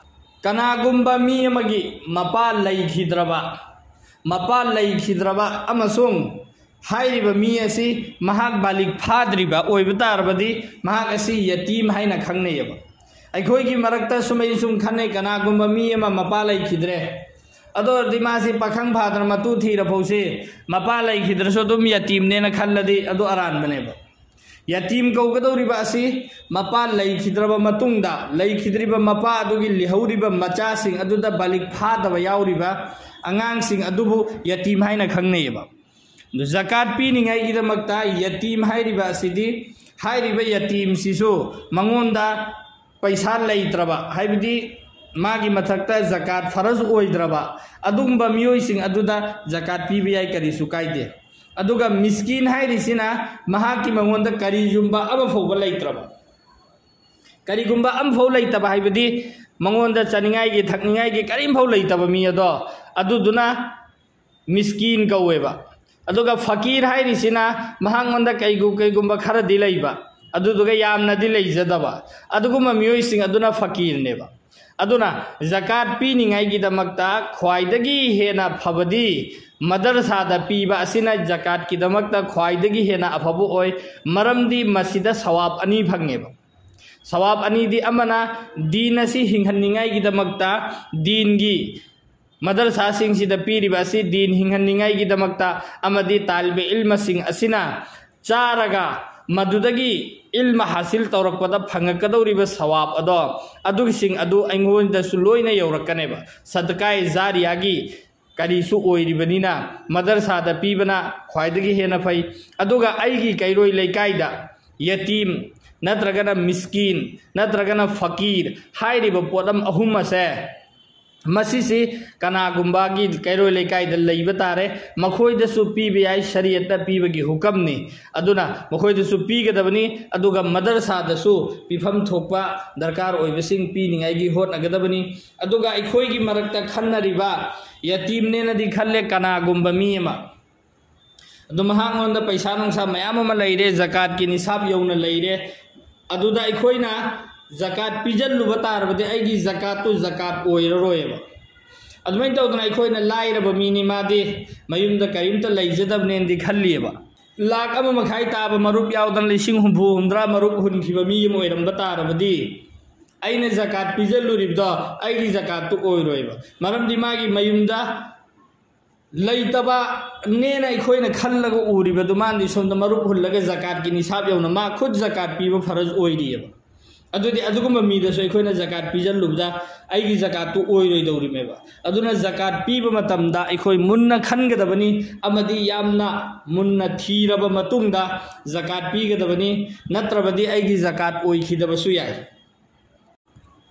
ꯀꯅꯥꯒꯨꯝꯕ ꯃꯤ ꯑꯃꯒꯤ ꯃꯄꯥ ꯂꯩꯈꯤꯗ꯭ꯔꯕ, ꯃꯄꯥ ꯂꯩꯈꯤꯗ꯭ꯔꯕ ꯑꯃꯁꯨꯡ ꯍꯥꯏꯔꯤꯕ ꯃꯤ ꯑꯁꯤ ꯃꯍꯥꯛ ꯕꯥꯂꯤꯒ ꯐꯥꯗ꯭ꯔꯤꯕ ꯑꯣꯏꯕ ꯇꯥꯔꯕꯗꯤ, ꯃꯍꯥꯛ ꯑꯁꯤ ꯌꯇꯤꯝ ꯍꯥꯏꯅ ꯈꯪꯅꯩꯌꯦꯕ꯫ ꯑꯩꯈꯣꯏꯒꯤ ꯃꯔꯛꯇ ꯁꯨꯃꯥꯏꯅ ꯁꯨꯝ ꯈꯟꯅꯩ, ꯀꯅꯥꯒꯨꯝꯕ ꯃꯤ ꯑꯃ ꯃꯄꯥ ꯂꯩꯈꯤꯗ꯭ꯔꯦ, ꯑꯗꯨ ꯑꯣꯏꯔꯗꯤ ꯃꯥꯁꯤ ꯄꯥꯈꯪ ꯐꯥꯗꯅ ꯃꯇꯨ ꯊꯤꯔ ꯐꯥꯎꯁꯤ ꯃꯄꯥ ꯂꯩꯈꯤꯗ꯭ꯔꯁꯨ ꯑꯗꯨꯝ ꯌꯇꯤꯝꯅꯦꯅ ꯈꯜꯂꯗꯤ ꯑꯗꯨ ꯑꯔꯥꯟꯕꯅꯦꯕ꯫ ꯌꯇꯤꯝ ꯀꯧꯒꯗꯧꯔꯤꯕ ꯑꯁꯤ ꯃꯄꯥ ꯂꯩꯈꯤꯗ꯭ꯔꯕ ꯃꯇꯨꯡꯗ ꯂꯩꯈꯤꯗ꯭ꯔꯤꯕ ꯃꯄꯥ ꯑꯗꯨꯒꯤ ꯂꯩꯍꯧꯔꯤꯕ ꯃꯆꯥꯁꯤꯡ ꯑꯗꯨꯗ ꯕꯥꯂꯤꯒ ꯐꯥꯗꯕ ꯌꯥꯎꯔꯤꯕ ꯑꯉꯥꯡꯁꯤꯡ ꯑꯗꯨꯕꯨ ꯌꯇꯤꯝ ꯍꯥꯏꯅ ꯈꯪꯅꯩꯌꯦꯕ꯫ ꯑꯗꯨ ꯖꯀꯥꯠ ꯄꯤꯅꯤꯡꯉꯥꯏꯒꯤꯗꯃꯛꯇ ꯌꯇꯤꯝ ꯍꯥꯏꯔꯤꯕ ꯑꯁꯤꯗꯤ, ꯍꯥꯏꯔꯤꯕ ꯌꯇꯤꯝꯁꯤꯁꯨ ꯃꯉꯣꯟꯗ ꯄꯩꯁꯥ ꯂꯩꯇ꯭ꯔꯕ, ꯍꯥꯏꯕꯗꯤ ꯃꯥꯒꯤ ꯃꯊꯛꯇ ꯖꯀꯥꯠ ꯐꯔꯖ ꯑꯣꯏꯗ꯭ꯔꯕ ꯑꯗꯨꯒꯨꯝꯕ ꯃꯤꯑꯣꯏꯁꯤꯡ ꯑꯗꯨꯗ ꯖꯀꯥꯠ ꯄꯤꯕ ꯌꯥꯏ, ꯀꯔꯤꯁꯨ ꯀꯥꯏꯗꯦ꯫ ꯑꯗꯨꯒ ꯃꯤꯁꯀꯤꯟ ꯍꯥꯏꯔꯤꯁꯤꯅ ꯃꯍꯥꯛꯀꯤ ꯃꯉꯣꯟꯗ ꯀꯔꯤꯒꯨꯝꯕ ꯑꯃ ꯐꯥꯎꯕ ꯂꯩꯇ꯭ꯔꯕ, ꯀꯔꯤꯒꯨꯝꯕ ꯑꯃꯐꯥꯎ ꯂꯩꯇꯕ ꯍꯥꯏꯕꯗꯤ ꯃꯉꯣꯟꯗ ꯆꯥꯅꯤꯡꯉꯥꯏꯒꯤ ꯊꯛꯅꯤꯡꯉꯥꯏꯒꯤ ꯀꯔꯤꯝꯐꯥꯎ ꯂꯩꯇꯕ ꯃꯤ ꯑꯗꯣ, ꯑꯗꯨꯗꯨꯅ ꯃꯤꯁꯀꯤꯟ ꯀꯧꯋꯦꯕ꯫ ꯑꯗꯨꯒ ꯐꯀꯤꯔ ꯍꯥꯏꯔꯤꯁꯤꯅ ꯃꯍꯥꯛꯉꯣꯟꯗ ꯀꯩꯒꯨ-, ꯀꯩꯒꯨꯝꯕ ꯈꯔꯗꯤ ꯂꯩꯕ, ꯑꯗꯨꯗꯨꯒ ꯌꯥꯝꯅꯗꯤ ꯂꯩꯖꯗꯕ, ꯑꯗꯨꯒꯨꯝꯕ ꯃꯤꯑꯣꯏꯁꯤꯡ ꯑꯗꯨꯅ ꯐꯀꯤꯔꯅꯦꯕ꯫ ꯑꯗꯨꯅ ꯖꯀꯥꯠ ꯄꯤꯅꯤꯡꯉꯥꯏꯒꯤꯗꯃꯛꯇ ꯈ꯭ꯋꯥꯏꯗꯒꯤ ꯍꯦꯟꯅ ꯐꯕꯗꯤ ꯃꯗꯔꯁꯥꯗ ꯄꯤꯕ ꯑꯁꯤꯅ ꯖꯀꯥꯠꯀꯤꯗꯃꯛꯇ ꯈ꯭ꯋꯥꯏꯗꯒꯤ ꯍꯦꯟꯅ ꯑꯐꯕ ꯑꯣꯏ, ꯃꯔꯝꯗꯤ ꯃꯁꯤꯗ ꯁꯋꯥꯕ ꯑꯅꯤ ꯐꯪꯉꯦꯕ꯫ ꯁꯋꯥꯕ ꯑꯅꯤꯗꯤ, ꯑꯃꯅ ꯗꯤꯟ ꯑꯁꯤ ꯍꯤꯡꯍꯟꯅꯤꯡꯉꯥꯏꯒꯤꯗꯃꯛꯇ ꯗꯤꯟꯒꯤ ꯃꯗꯔꯁꯥꯁꯤꯡꯁꯤꯗ ꯄꯤꯔꯤꯕ ꯑꯁꯤ ꯗꯤꯟ ꯍꯤꯡꯍꯟꯅꯤꯡꯉꯥꯏꯒꯤꯗꯃꯛꯇ ꯑꯃꯗꯤ ꯇꯥꯂꯤꯕ ꯏꯜꯃꯁꯤꯡ ꯑꯁꯤꯅ ꯆꯥꯔꯒ ꯃꯗꯨꯗꯒꯤ ꯏꯜꯃ ꯍꯥꯁꯤꯜ ꯇꯧꯔꯛꯄꯗ ꯐꯪꯉꯛꯀꯗꯧꯔꯤꯕ ꯁꯋꯥꯕ ꯑꯗꯣ, ꯑꯗꯨꯒꯤꯁꯤꯡ ꯑꯗꯨ ꯑꯩꯉꯣꯟꯗꯁꯨ ꯂꯣꯏꯅ ꯌꯧꯔꯛꯀꯅꯦꯕ꯫ ꯁꯗꯀꯥꯏ ꯖꯥꯔꯤꯌꯥꯒꯤ ꯀꯔꯤꯁꯨ ꯑꯣꯏꯔꯤꯕꯅꯤꯅ ꯃꯗꯔꯁꯥꯗ ꯄꯤꯕꯅ ꯈ꯭ꯋꯥꯏꯗꯒꯤ ꯍꯦꯟꯅ ꯐꯩ꯫ ꯑꯗꯨꯒ ꯑꯩꯒꯤ ꯀꯩꯔꯣꯏ ꯂꯩꯀꯥꯏꯗ ꯌꯇꯤꯝ ꯅꯠꯇ꯭ꯔꯒꯅ ꯃꯤꯁꯀꯤꯟ ꯅꯠꯇ꯭ꯔꯒꯅ ꯐꯀꯤꯔ ꯍꯥꯏꯔꯤꯕ ꯄꯣꯠꯂꯝ ꯑꯍꯨꯝ ꯑꯁꯦ ꯃꯁꯤꯁꯤ ꯀꯅꯥꯒꯨꯝꯕꯒꯤ ꯀꯩꯔꯣꯏ ꯂꯩꯀꯥꯏꯗ ꯂꯩꯕ ꯇꯥꯔꯦ, ꯃꯈꯣꯏꯗꯁꯨ ꯄꯤꯕ ꯌꯥꯏ, ꯁꯔꯤꯌꯠꯅ ꯄꯤꯕꯒꯤ ꯍꯨꯀꯝꯅꯤ꯫ ꯑꯗꯨꯅ ꯃꯈꯣꯏꯗꯁꯨ ꯄꯤꯒꯗꯕꯅꯤ, ꯑꯗꯨꯒ ꯃꯗꯔꯁꯥꯗꯁꯨ ꯄꯤꯐꯝ ꯊꯣꯛꯄ ꯗꯔꯀꯥꯔ ꯑꯣꯏꯕꯁꯤꯡ ꯄꯤꯅꯤꯡꯉꯥꯏꯒꯤ ꯍꯣꯠꯅꯒꯗꯕꯅꯤ꯫ ꯑꯗꯨꯒ ꯑꯩꯈꯣꯏꯒꯤ ꯃꯔꯛꯇ ꯈꯟꯅꯔꯤꯕ ꯌꯇꯤꯝꯅꯦꯅꯗꯤ ꯈꯜꯂꯦ ꯀꯅꯥꯒꯨꯝꯕ ꯃꯤ ꯑꯃ, ꯑꯗꯨ ꯃꯍꯥꯛꯉꯣꯟꯗ ꯄꯩꯁꯥ ꯅꯨꯡꯁꯥ ꯃꯌꯥꯝ ꯑꯃ ꯂꯩꯔꯦ, ꯖꯀꯥꯠꯀꯤ ꯅꯤꯁꯥꯕ ꯌꯧꯅ ꯂꯩꯔꯦ, ꯑꯗꯨꯗ ꯑꯩꯈꯣꯏꯅ ꯖꯀꯥꯠ ꯄꯤꯖꯜꯂꯨꯕ ꯇꯥꯔꯕꯗꯤ ꯑꯩꯒꯤ ꯖꯀꯥꯠꯇꯨ ꯖꯀꯥꯠ ꯑꯣꯏꯔꯔꯣꯏꯕ꯫ ꯑꯗꯨꯃꯥꯏꯅ ꯇꯧꯗꯅ ꯑꯩꯈꯣꯏꯅ ꯂꯥꯏꯔꯕ ꯃꯤꯅꯤ, ꯃꯥꯗꯤ ꯃꯌꯨꯝꯗ ꯀꯔꯤꯝꯇ ꯂꯩꯖꯗꯕꯅꯦꯅꯗꯤ ꯈꯜꯂꯤꯑꯕ꯫ ꯂꯥꯛ ꯑꯃ ꯃꯈꯥꯏ ꯇꯥꯕ ꯃꯔꯨꯞ ꯌꯥꯎꯗꯅ ꯂꯤꯁꯤꯡ ꯍꯨꯝꯐꯨ ꯍꯨꯝꯗ꯭ꯔꯥ ꯃꯔꯨꯞ ꯍꯨꯟꯈꯤꯕ ꯃꯤ ꯑꯃ ꯑꯣꯏꯔꯝꯕ ꯇꯥꯔꯕꯗꯤ ꯑꯩꯅ ꯖꯀꯥꯠ ꯄꯤꯖꯜꯂꯨꯔꯤꯕꯗꯣ ꯑꯩꯒꯤ ꯖꯀꯥꯠꯇꯨ ꯑꯣꯏꯔꯣꯏꯕ꯫ ꯃꯔꯝꯗꯤ ꯃꯥꯒꯤ ꯃꯌꯨꯝꯗ ꯂꯩꯇꯕꯅꯦꯅ ꯑꯩꯈꯣꯏꯅ ꯈꯜꯂꯒ ꯎꯔꯤꯕꯗꯨ ꯃꯥꯅꯗꯤ ꯁꯣꯝꯗ ꯃꯔꯨꯞ ꯍꯨꯜꯂꯒ ꯖꯀꯥꯠꯀꯤ ꯅꯤꯁꯥꯕ ꯌꯧꯅ ꯃꯥ ꯈꯨꯠ ꯖꯀꯥꯠ ꯄꯤꯕ ꯐꯔꯖ ꯑꯣꯏꯔꯤꯑꯕ꯫ ꯑꯗꯨꯗꯤ ꯑꯗꯨꯒꯨꯝꯕ ꯃꯤꯗꯁꯨ ꯑꯩꯈꯣꯏꯅ ꯖꯀꯥꯠ ꯄꯤꯖꯜꯂꯨꯕꯗ ꯑꯩꯒꯤ ꯖꯀꯥꯠꯇꯨ ꯑꯣꯏꯔꯣꯏꯗꯧꯔꯤꯃꯦꯕ꯫ ꯑꯗꯨꯅ ꯖꯀꯥꯠ ꯄꯤꯕ ꯃꯇꯝꯗ ꯑꯩꯈꯣꯏ ꯃꯨꯟꯅ ꯈꯟꯒꯗꯕꯅꯤ ꯑꯃꯗꯤ ꯌꯥꯝꯅ ꯃꯨꯟꯅ ꯊꯤꯔꯕ ꯃꯇꯨꯡꯗ ꯖꯀꯥꯠ ꯄꯤꯒꯗꯕꯅꯤ, ꯅꯠꯇ꯭ꯔꯕꯗꯤ ꯑꯩꯒꯤ ꯖꯀꯥꯠ ꯑꯣꯏꯈꯤꯗꯕꯁꯨ ꯌꯥꯏ꯫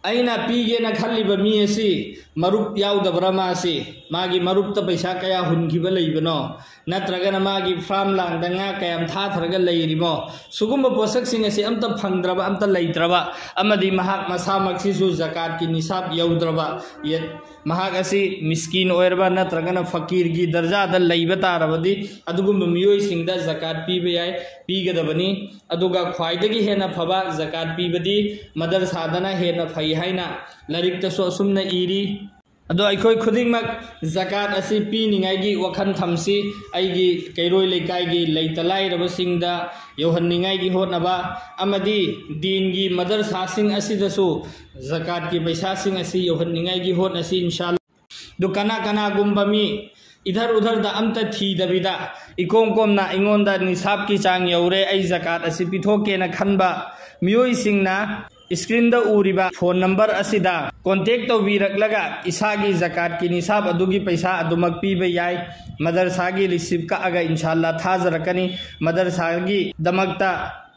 ꯑꯩꯅ ꯄꯤꯒꯦꯅ ꯈꯜꯂꯤꯕ ꯃꯤ ꯑꯁꯤ ꯃꯔꯨꯞ ꯌꯥꯎꯗꯕ꯭ꯔꯥ? ꯃꯥꯁꯤ ꯃꯥꯒꯤ ꯃꯔꯨꯞꯇ ꯄꯩꯁꯥ ꯀꯌꯥ ꯍꯨꯟꯈꯤꯕ ꯂꯩꯕꯅꯣ? ꯅꯠꯇ꯭ꯔꯒꯅ ꯃꯥꯒꯤ ꯐꯥꯔꯝ ꯂꯥꯡꯗ ꯉꯥ ꯀꯌꯥꯝ ꯊꯥꯊꯔꯒ ꯂꯩꯔꯤꯃꯣ? ꯁꯤꯒꯨꯝꯕ ꯄꯣꯠꯁꯛꯁꯤꯡ ꯑꯁꯤ ꯑꯝꯇ ꯐꯪꯗ꯭ꯔꯕ, ꯑꯝꯇ ꯂꯩꯇ꯭ꯔꯕ, ꯑꯃꯗꯤ ꯃꯍꯥꯛ ꯃꯁꯥꯃꯛꯁꯤꯁꯨ ꯖꯀꯥꯠꯀꯤ ꯅꯤꯁꯥꯕ ꯌꯧꯗ꯭ꯔꯕ, ꯌꯦ-, ꯃꯍꯥꯛ ꯑꯁꯤ ꯃꯤꯁꯀꯤꯟ ꯑꯣꯏꯔꯕ ꯅꯠꯇ꯭ꯔꯒꯅ ꯐꯀꯤꯔꯒꯤ ꯗꯔꯖꯥꯗ ꯂꯩꯕ ꯇꯥꯔꯕꯗꯤ ꯑꯗꯨꯒꯨꯝꯕ ꯃꯤꯑꯣꯏꯁꯤꯡꯗ ꯖꯀꯥꯠ ꯄꯤꯕ ꯌꯥꯏ, ꯄꯤꯒꯗꯕꯅꯤ꯫ ꯑꯗꯨꯒ ꯈ꯭ꯋꯥꯏꯗꯒꯤ ꯍꯦꯟꯅ ꯐꯕ ꯖꯀꯥꯠ ꯄꯤꯕꯗꯤ ꯃꯗꯔꯁꯥꯗꯅ ꯍꯦꯟꯅ ꯐꯩ ꯍꯥꯏꯅ ꯂꯥꯏꯔꯤꯛꯇꯁꯨ ꯑꯁꯨꯝꯅ ꯏꯔꯤ꯫ ꯑꯗꯣ ꯑꯩꯈꯣꯏ ꯈꯨꯗꯤꯡꯃꯛ ꯖꯀꯥꯠ ꯑꯁꯤ ꯄꯤꯅꯤꯡꯉꯥꯏꯒꯤ ꯋꯥꯈꯜ ꯊꯝꯁꯤ꯫ ꯑꯩꯒꯤ ꯀꯩꯔꯣꯏ ꯂꯩꯀꯥꯏꯒꯤ ꯂꯩꯇ ꯂꯥꯏꯔꯕꯁꯤꯡꯗ ꯌꯧꯍꯟꯅꯤꯡꯉꯥꯏꯒꯤ ꯍꯣꯠꯅꯕ ꯑꯃꯗꯤ ꯗꯤꯟꯒꯤ ꯃꯗꯔꯁꯥꯁꯤꯡ ꯑꯁꯤꯗꯁꯨ ꯖꯀꯥꯠꯀꯤ ꯄꯩꯁꯥꯁꯤꯡ ꯑꯁꯤ ꯌꯧꯍꯟꯅꯤꯡꯉꯥꯏꯒꯤ ꯍꯣꯠꯅꯁꯤ ꯏꯟꯁꯥ ꯑꯜꯂꯥ꯫ ꯑꯗꯨ ꯀꯅꯥ ꯀꯅꯥꯒꯨꯝꯕ ꯃꯤ ꯏꯙꯔ ꯎꯙꯔꯗ ꯑꯝꯇ ꯊꯤꯗꯕꯤꯗ ꯏꯀꯣꯝ ꯀꯣꯝꯅ ꯑꯩꯉꯣꯟꯗ ꯅꯤꯁꯥꯕꯀꯤ ꯆꯥꯡ ꯌꯧꯔꯦ, ꯑꯩ ꯖꯀꯥꯠ ꯑꯁꯤ ꯄꯤꯊꯣꯛꯀꯦꯅ ꯈꯟꯕ ꯃꯤꯑꯣꯏꯁꯤꯡꯅ ꯏꯁꯀ꯭ꯔꯤꯟꯗ ꯎꯔꯤꯕ ꯐꯣꯟ ꯅꯝꯕꯔ ꯑꯁꯤꯗ ꯀꯣꯟꯇꯦꯛ ꯇꯧꯕꯤꯔꯛꯂꯒ ꯏꯁꯥꯒꯤ ꯖꯀꯥꯠꯀꯤ ꯅꯤꯁꯥꯕ ꯑꯗꯨꯒꯤ ꯄꯩꯁꯥ ꯑꯗꯨꯃꯛ ꯄꯤꯕ ꯌꯥꯏ꯫ ꯃꯗꯔꯁꯥꯒꯤ ꯔꯤꯁꯤꯞ ꯀꯛꯑꯒ ꯏꯟꯁꯥ ꯑꯜꯂꯥ ꯊꯥꯖꯔꯛꯀꯅꯤ꯫ ꯃꯗꯔꯁꯥꯒꯤꯗꯃꯛꯇ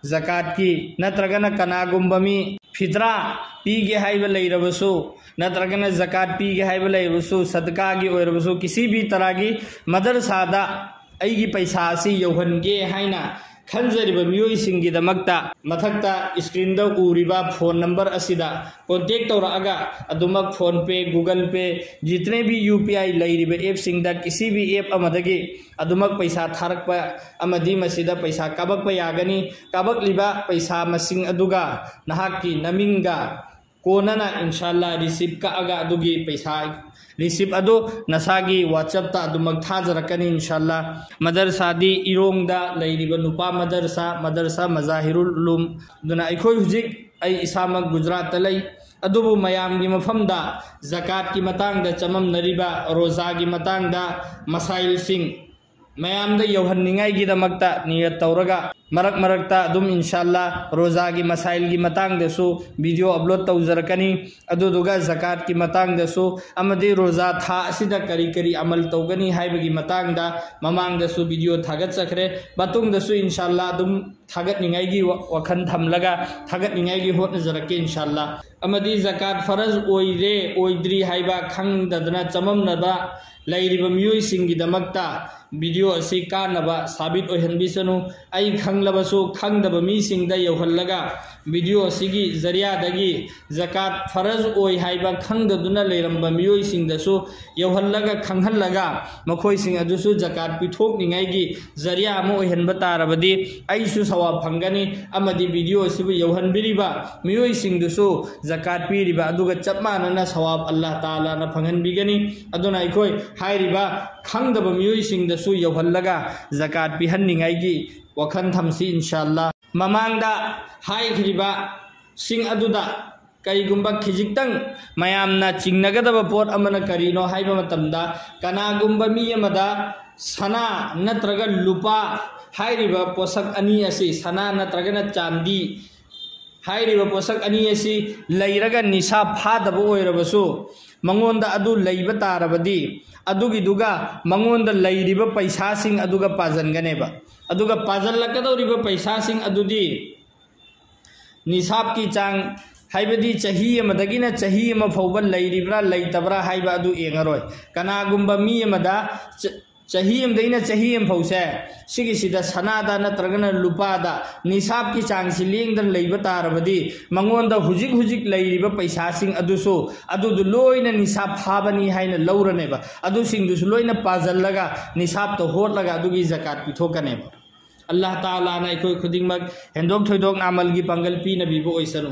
ꯖꯀꯥꯠꯀꯤ ꯅꯠꯇ꯭ꯔꯒꯅ ꯀꯅꯥꯒꯨꯝꯕ ꯃꯤ ꯐꯤꯇ꯭ꯔꯥ ꯄꯤꯒꯦ ꯍꯥꯏꯕ ꯂꯩꯔꯕꯁꯨ, ꯅꯠꯇ꯭ꯔꯒꯅ ꯖꯀꯥꯠ ꯄꯤꯒꯦ ꯍꯥꯏꯕ ꯂꯩꯔꯕꯁꯨ, ꯁꯗꯀꯥꯒꯤ ꯑꯣꯏꯔꯕꯁꯨ, ꯀꯤꯁꯤ ꯚꯤ ꯇꯔꯥꯒꯤ ꯃꯗꯔꯁꯥꯗ ꯑꯩꯒꯤ ꯄꯩꯁꯥ ꯑꯁꯤ ꯌꯧꯍꯟꯒꯦ ꯍꯥꯏꯅ ꯈꯟꯖꯔꯤꯕ ꯃꯤꯑꯣꯏꯁꯤꯡꯒꯤꯗꯃꯛꯇ ꯃꯊꯛꯇ screenꯗ ꯎꯔꯤꯕ phone number ꯑꯁꯤꯗ contact ꯇꯧꯔꯛꯑꯒ ꯑꯗꯨꯃꯛ PhonePe, Google Pay, ꯖꯤꯇꯅꯦ ꯚꯤ ꯌꯨ ꯄꯤ ꯑꯥꯏ ꯂꯩꯔꯤꯕ appꯁꯤꯡꯗ ꯀꯤꯁꯤ ꯚꯤ app ꯑꯃꯗꯒꯤ ꯑꯗꯨꯃꯛ ꯄꯩꯁꯥ ꯊꯥꯔꯛꯄ ꯑꯃꯗꯤ ꯃꯁꯤꯗ ꯄꯩꯁꯥ ꯀꯥꯞꯄꯛꯄ ꯌꯥꯒꯅꯤ꯫ ꯀꯥꯞꯄꯛꯂꯤꯕ ꯄꯩꯁꯥ ꯃꯁꯤꯡ ꯑꯗꯨꯒ ꯅꯍꯥꯛꯀꯤ ꯅꯃꯤꯡꯒ ꯀꯣꯟꯅꯅ ꯏꯟꯁꯥꯜꯂꯥ receipt ꯀꯛꯑꯒ ꯑꯗꯨꯒꯤ ꯄꯩꯁꯥ receipt ꯑꯗꯨ ꯅꯁꯥꯒꯤ WhatsAppꯇ ꯑꯗꯨꯃꯛ ꯊꯥꯖꯔꯛꯀꯅꯤ ꯏꯟꯁꯥꯜꯂꯥ꯫ ꯃꯗꯔꯁꯥꯗꯤ ꯏꯔꯣꯡꯗ ꯂꯩꯔꯤꯕ ꯅꯨꯄꯥ ꯃꯗꯔꯁꯥ, ꯃꯗꯔꯁꯥ ꯃꯖꯥꯍꯤꯔꯨꯜ ꯎꯂꯨꯝ꯫ ꯑꯗꯨꯅ ꯑꯩꯈꯣꯏ ꯍꯧꯖꯤꯛ, ꯑꯩ ꯏꯁꯥꯃꯛ ꯒꯨꯖꯔꯥꯠꯇ ꯂꯩ, ꯑꯗꯨꯕꯨ ꯃꯌꯥꯝꯒꯤ ꯃꯐꯝꯗ ꯖꯀꯥꯠꯀꯤ ꯃꯇꯥꯡꯗ ꯆꯃꯝꯅꯔꯤꯕ, ꯔꯣꯖꯥꯒꯤ ꯃꯇꯥꯡꯗ ꯃꯁꯥꯏꯜꯁꯤꯡ ꯃꯌꯥꯝꯗ ꯌꯧꯍꯟꯅꯤꯡꯉꯥꯏꯒꯤꯗꯃꯛꯇ ꯅꯤꯌꯠ ꯇꯧꯔꯒ ꯃꯔꯛ ꯃꯔꯛꯇ ꯑꯗꯨꯝ ꯏꯟꯁꯥꯜꯂꯥ ꯔꯣꯖꯥꯒꯤ ꯃꯁꯥꯏꯜꯒꯤ ꯃꯇꯥꯡꯗꯁꯨ video upload ꯇꯧꯖꯔꯛꯀꯅꯤ꯫ ꯑꯗꯨꯗꯨꯒ ꯖꯀꯥꯠꯀꯤ ꯃꯇꯥꯡꯗꯁꯨ ꯑꯃꯗꯤ ꯔꯣꯖꯥ ꯊꯥ ꯑꯁꯤꯗ ꯀꯔꯤ ꯀꯔꯤ ꯑꯃꯜ ꯇꯧꯒꯅꯤ ꯍꯥꯏꯕꯒꯤ ꯃꯇꯥꯡꯗ ꯃꯃꯥꯡꯗꯁꯨ video ꯊꯥꯒꯠꯆꯈ꯭ꯔꯦ꯫ ꯃꯇꯨꯡꯗꯁꯨ ꯏꯟꯁꯥꯜꯂꯥ ꯑꯗꯨꯝ ꯊꯥꯒꯠꯅꯤꯡꯉꯥꯏꯒꯤ ꯋꯥ-, ꯋꯥꯈꯜ ꯊꯝꯂꯒ ꯊꯥꯒꯠꯅꯤꯡꯉꯥꯏꯒꯤ ꯍꯣꯠꯅꯖꯔꯛꯀꯦ ꯏꯟꯁꯥꯜꯂꯥ꯫ ꯑꯃꯗꯤ ꯖꯀꯥꯠ ꯐꯔꯖ ꯑꯣꯏꯔꯦ ꯑꯣꯏꯗ꯭ꯔꯤ ꯍꯥꯏꯕ ꯈꯪꯗꯗꯅ ꯆꯃꯝꯅꯕ ꯂꯩꯔꯤꯕ ꯃꯤꯑꯣꯏꯁꯤꯡꯒꯤꯗꯃꯛꯇ video ꯑꯁꯤ ꯀꯥꯟꯅꯕ ꯁꯥꯕꯤꯠ ꯑꯣꯏꯍꯟꯕꯤꯁꯅꯨ꯫ ꯑꯩ ꯈꯪꯂꯕꯁꯨ ꯈꯪꯗꯕ ꯃꯤꯁꯤꯡꯗ ꯌꯧꯍꯜꯂꯒ video ꯑꯁꯤꯒꯤ ꯖꯔꯤꯌꯥꯗꯒꯤ ꯖꯀꯥꯠ ꯐꯔꯖ ꯑꯣꯏ ꯍꯥꯏꯕ ꯈꯪꯗꯗꯨꯅ ꯂꯩꯔꯝꯕ ꯃꯤꯑꯣꯏꯁꯤꯡꯗꯁꯨ ꯌꯧꯍꯜꯂꯒ ꯈꯪꯍꯜꯂꯒ ꯃꯈꯣꯏꯁꯤꯡ ꯑꯗꯨꯁꯨ ꯖꯀꯥꯠ ꯄꯤꯊꯣꯛꯅꯤꯡꯉꯥꯏꯒꯤ ꯖꯔꯤꯌꯥ ꯑꯃ ꯑꯣꯏꯍꯟꯕ ꯇꯥꯔꯕꯗꯤ ꯑꯩꯁꯨ ꯁꯋꯥꯕ ꯐꯪꯒꯅꯤ ꯑꯃꯗꯤ video ꯑꯁꯤꯕꯨ ꯌꯧꯍꯟꯕꯤꯔꯤꯕ ꯃꯤꯑꯣꯏꯁꯤꯡꯗꯨꯁꯨ ꯖꯀꯥꯠ ꯄꯤꯔꯤꯕ ꯑꯗꯨꯒ ꯆꯞ ꯃꯥꯟꯅꯅ ꯁꯋꯥꯕ ꯑꯜꯂꯥꯍ ꯇꯥꯂꯥꯅ ꯐꯪꯍꯟꯕꯤꯒꯅꯤ꯫ ꯑꯗꯨꯅ ꯑꯩꯈꯣꯏ ꯍꯥꯏꯔꯤꯕ ꯈꯪꯗꯕ ꯃꯤꯑꯣꯏꯁꯤꯡꯗꯁꯨ ꯌꯧꯍꯜꯂꯒ ꯖꯀꯥꯠ ꯄꯤꯍꯟꯅꯤꯡꯉꯥꯏꯒꯤ ꯋꯥꯈꯜ ꯊꯝꯁꯤ ꯏꯟꯁꯥꯜꯂꯥ꯫ ꯃꯃꯥꯡꯗ ꯍꯥꯏꯈ꯭ꯔꯤꯕꯁꯤꯡ ꯑꯗꯨꯗ ꯀꯔꯤꯒꯨꯝꯕ ꯈꯤꯖꯤꯛꯇꯪ ꯃꯌꯥꯝꯅ ꯆꯤꯡꯅꯒꯗꯕ ꯄꯣꯠ ꯑꯃꯅ ꯀꯔꯤꯅꯣ ꯍꯥꯏꯕ ꯃꯇꯝꯗ, ꯀꯅꯥꯒꯨꯝꯕ ꯃꯤ ꯑꯃꯗ ꯁꯅꯥ ꯅꯠꯇ꯭ꯔꯒ ꯂꯨꯄꯥ ꯍꯥꯏꯔꯤꯕ ꯄꯣꯠꯁꯛ ꯑꯅꯤ ꯑꯁꯤ, ꯁꯅꯥ ꯅꯠꯇ꯭ꯔꯒꯅ ꯆꯥꯟꯗꯤ, ꯍꯥꯏꯔꯤꯕ ꯄꯣꯠꯁꯛ ꯑꯅꯤ ꯑꯁꯤ ꯂꯩꯔꯒ ꯅꯤꯁꯥꯕ ꯐꯥꯗꯕ ꯑꯣꯏꯔꯕꯁꯨ, ꯃꯉꯣꯟꯗ ꯑꯗꯨ ꯂꯩꯕ ꯇꯥꯔꯕꯗꯤ, ꯑꯗꯨꯒꯤꯗꯨꯒ ꯃꯉꯣꯟꯗ ꯂꯩꯔꯤꯕ ꯄꯩꯁꯥꯁꯤꯡ ꯑꯗꯨꯒ ꯄꯥꯖꯟꯒꯅꯦꯕ꯫ ꯑꯗꯨꯒ ꯄꯥꯖꯜꯂꯛꯀꯗꯧꯔꯤꯕ ꯄꯩꯁꯥꯁꯤꯡ ꯑꯗꯨꯗꯤ ꯅꯤꯁꯥꯕꯀꯤ ꯆꯥꯡ, ꯍꯥꯏꯕꯗꯤ ꯆꯍꯤ ꯑꯃꯗꯒꯤꯅ ꯆꯍꯤ ꯑꯃ ꯐꯥꯎꯕ ꯂꯩꯔꯤꯕ꯭ꯔꯥ ꯂꯩꯇꯕ꯭ꯔꯥ ꯍꯥꯏꯕ ꯑꯗꯨ ꯌꯦꯡꯉꯔꯣꯏ꯫ ꯀꯅꯥꯒꯨꯝꯕ ꯃꯤ ꯑꯃꯗ ꯆ-, ꯆꯍꯤ ꯑꯃꯗꯒꯤꯅ ꯆꯍꯤ ꯑꯃ ꯐꯥꯎꯁꯦ, ꯁꯤꯒꯤꯁꯤꯗ ꯁꯅꯥꯗ ꯅꯠꯇ꯭ꯔꯒꯅ ꯂꯨꯄꯥꯗ ꯅꯤꯁꯥꯕꯀꯤ ꯆꯥꯡꯁꯤ ꯂꯦꯡꯗꯅ ꯂꯩꯕ ꯇꯥꯔꯕꯗꯤ, ꯃꯉꯣꯟꯗ ꯍꯧꯖꯤꯛ ꯍꯧꯖꯤꯛ ꯂꯩꯔꯤꯕ ꯄꯩꯁꯥꯁꯤꯡ ꯑꯗꯨꯁꯨ, ꯑꯗꯨꯗꯨ ꯂꯣꯏꯅ ꯅꯤꯁꯥꯕ ꯐꯥꯕꯅꯤ ꯍꯥꯏꯅ ꯂꯧꯔꯅꯦꯕ꯫ ꯑꯗꯨꯁꯤꯡꯗꯨꯁꯨ ꯂꯣꯏꯅ ꯄꯥꯖꯜꯂꯒ, ꯅꯤꯁꯥꯕꯇ ꯍꯣꯠꯂꯒ ꯑꯗꯨꯒꯤ ꯖꯀꯥꯠ ꯄꯤꯊꯣꯛꯀꯅꯦꯕ꯫ ꯑꯜꯂꯥꯍ ꯇꯥꯂꯥꯅ ꯑꯩꯈꯣꯏ ꯈꯨꯗꯤꯡꯃꯛ ꯍꯦꯟꯗꯣꯛ ꯊꯣꯏꯗꯣꯛꯅ ꯑꯃꯜꯒꯤ ꯄꯥꯡꯒꯜ ꯄꯤꯅꯕꯤꯕ ꯑꯣꯏꯁꯅꯨ꯫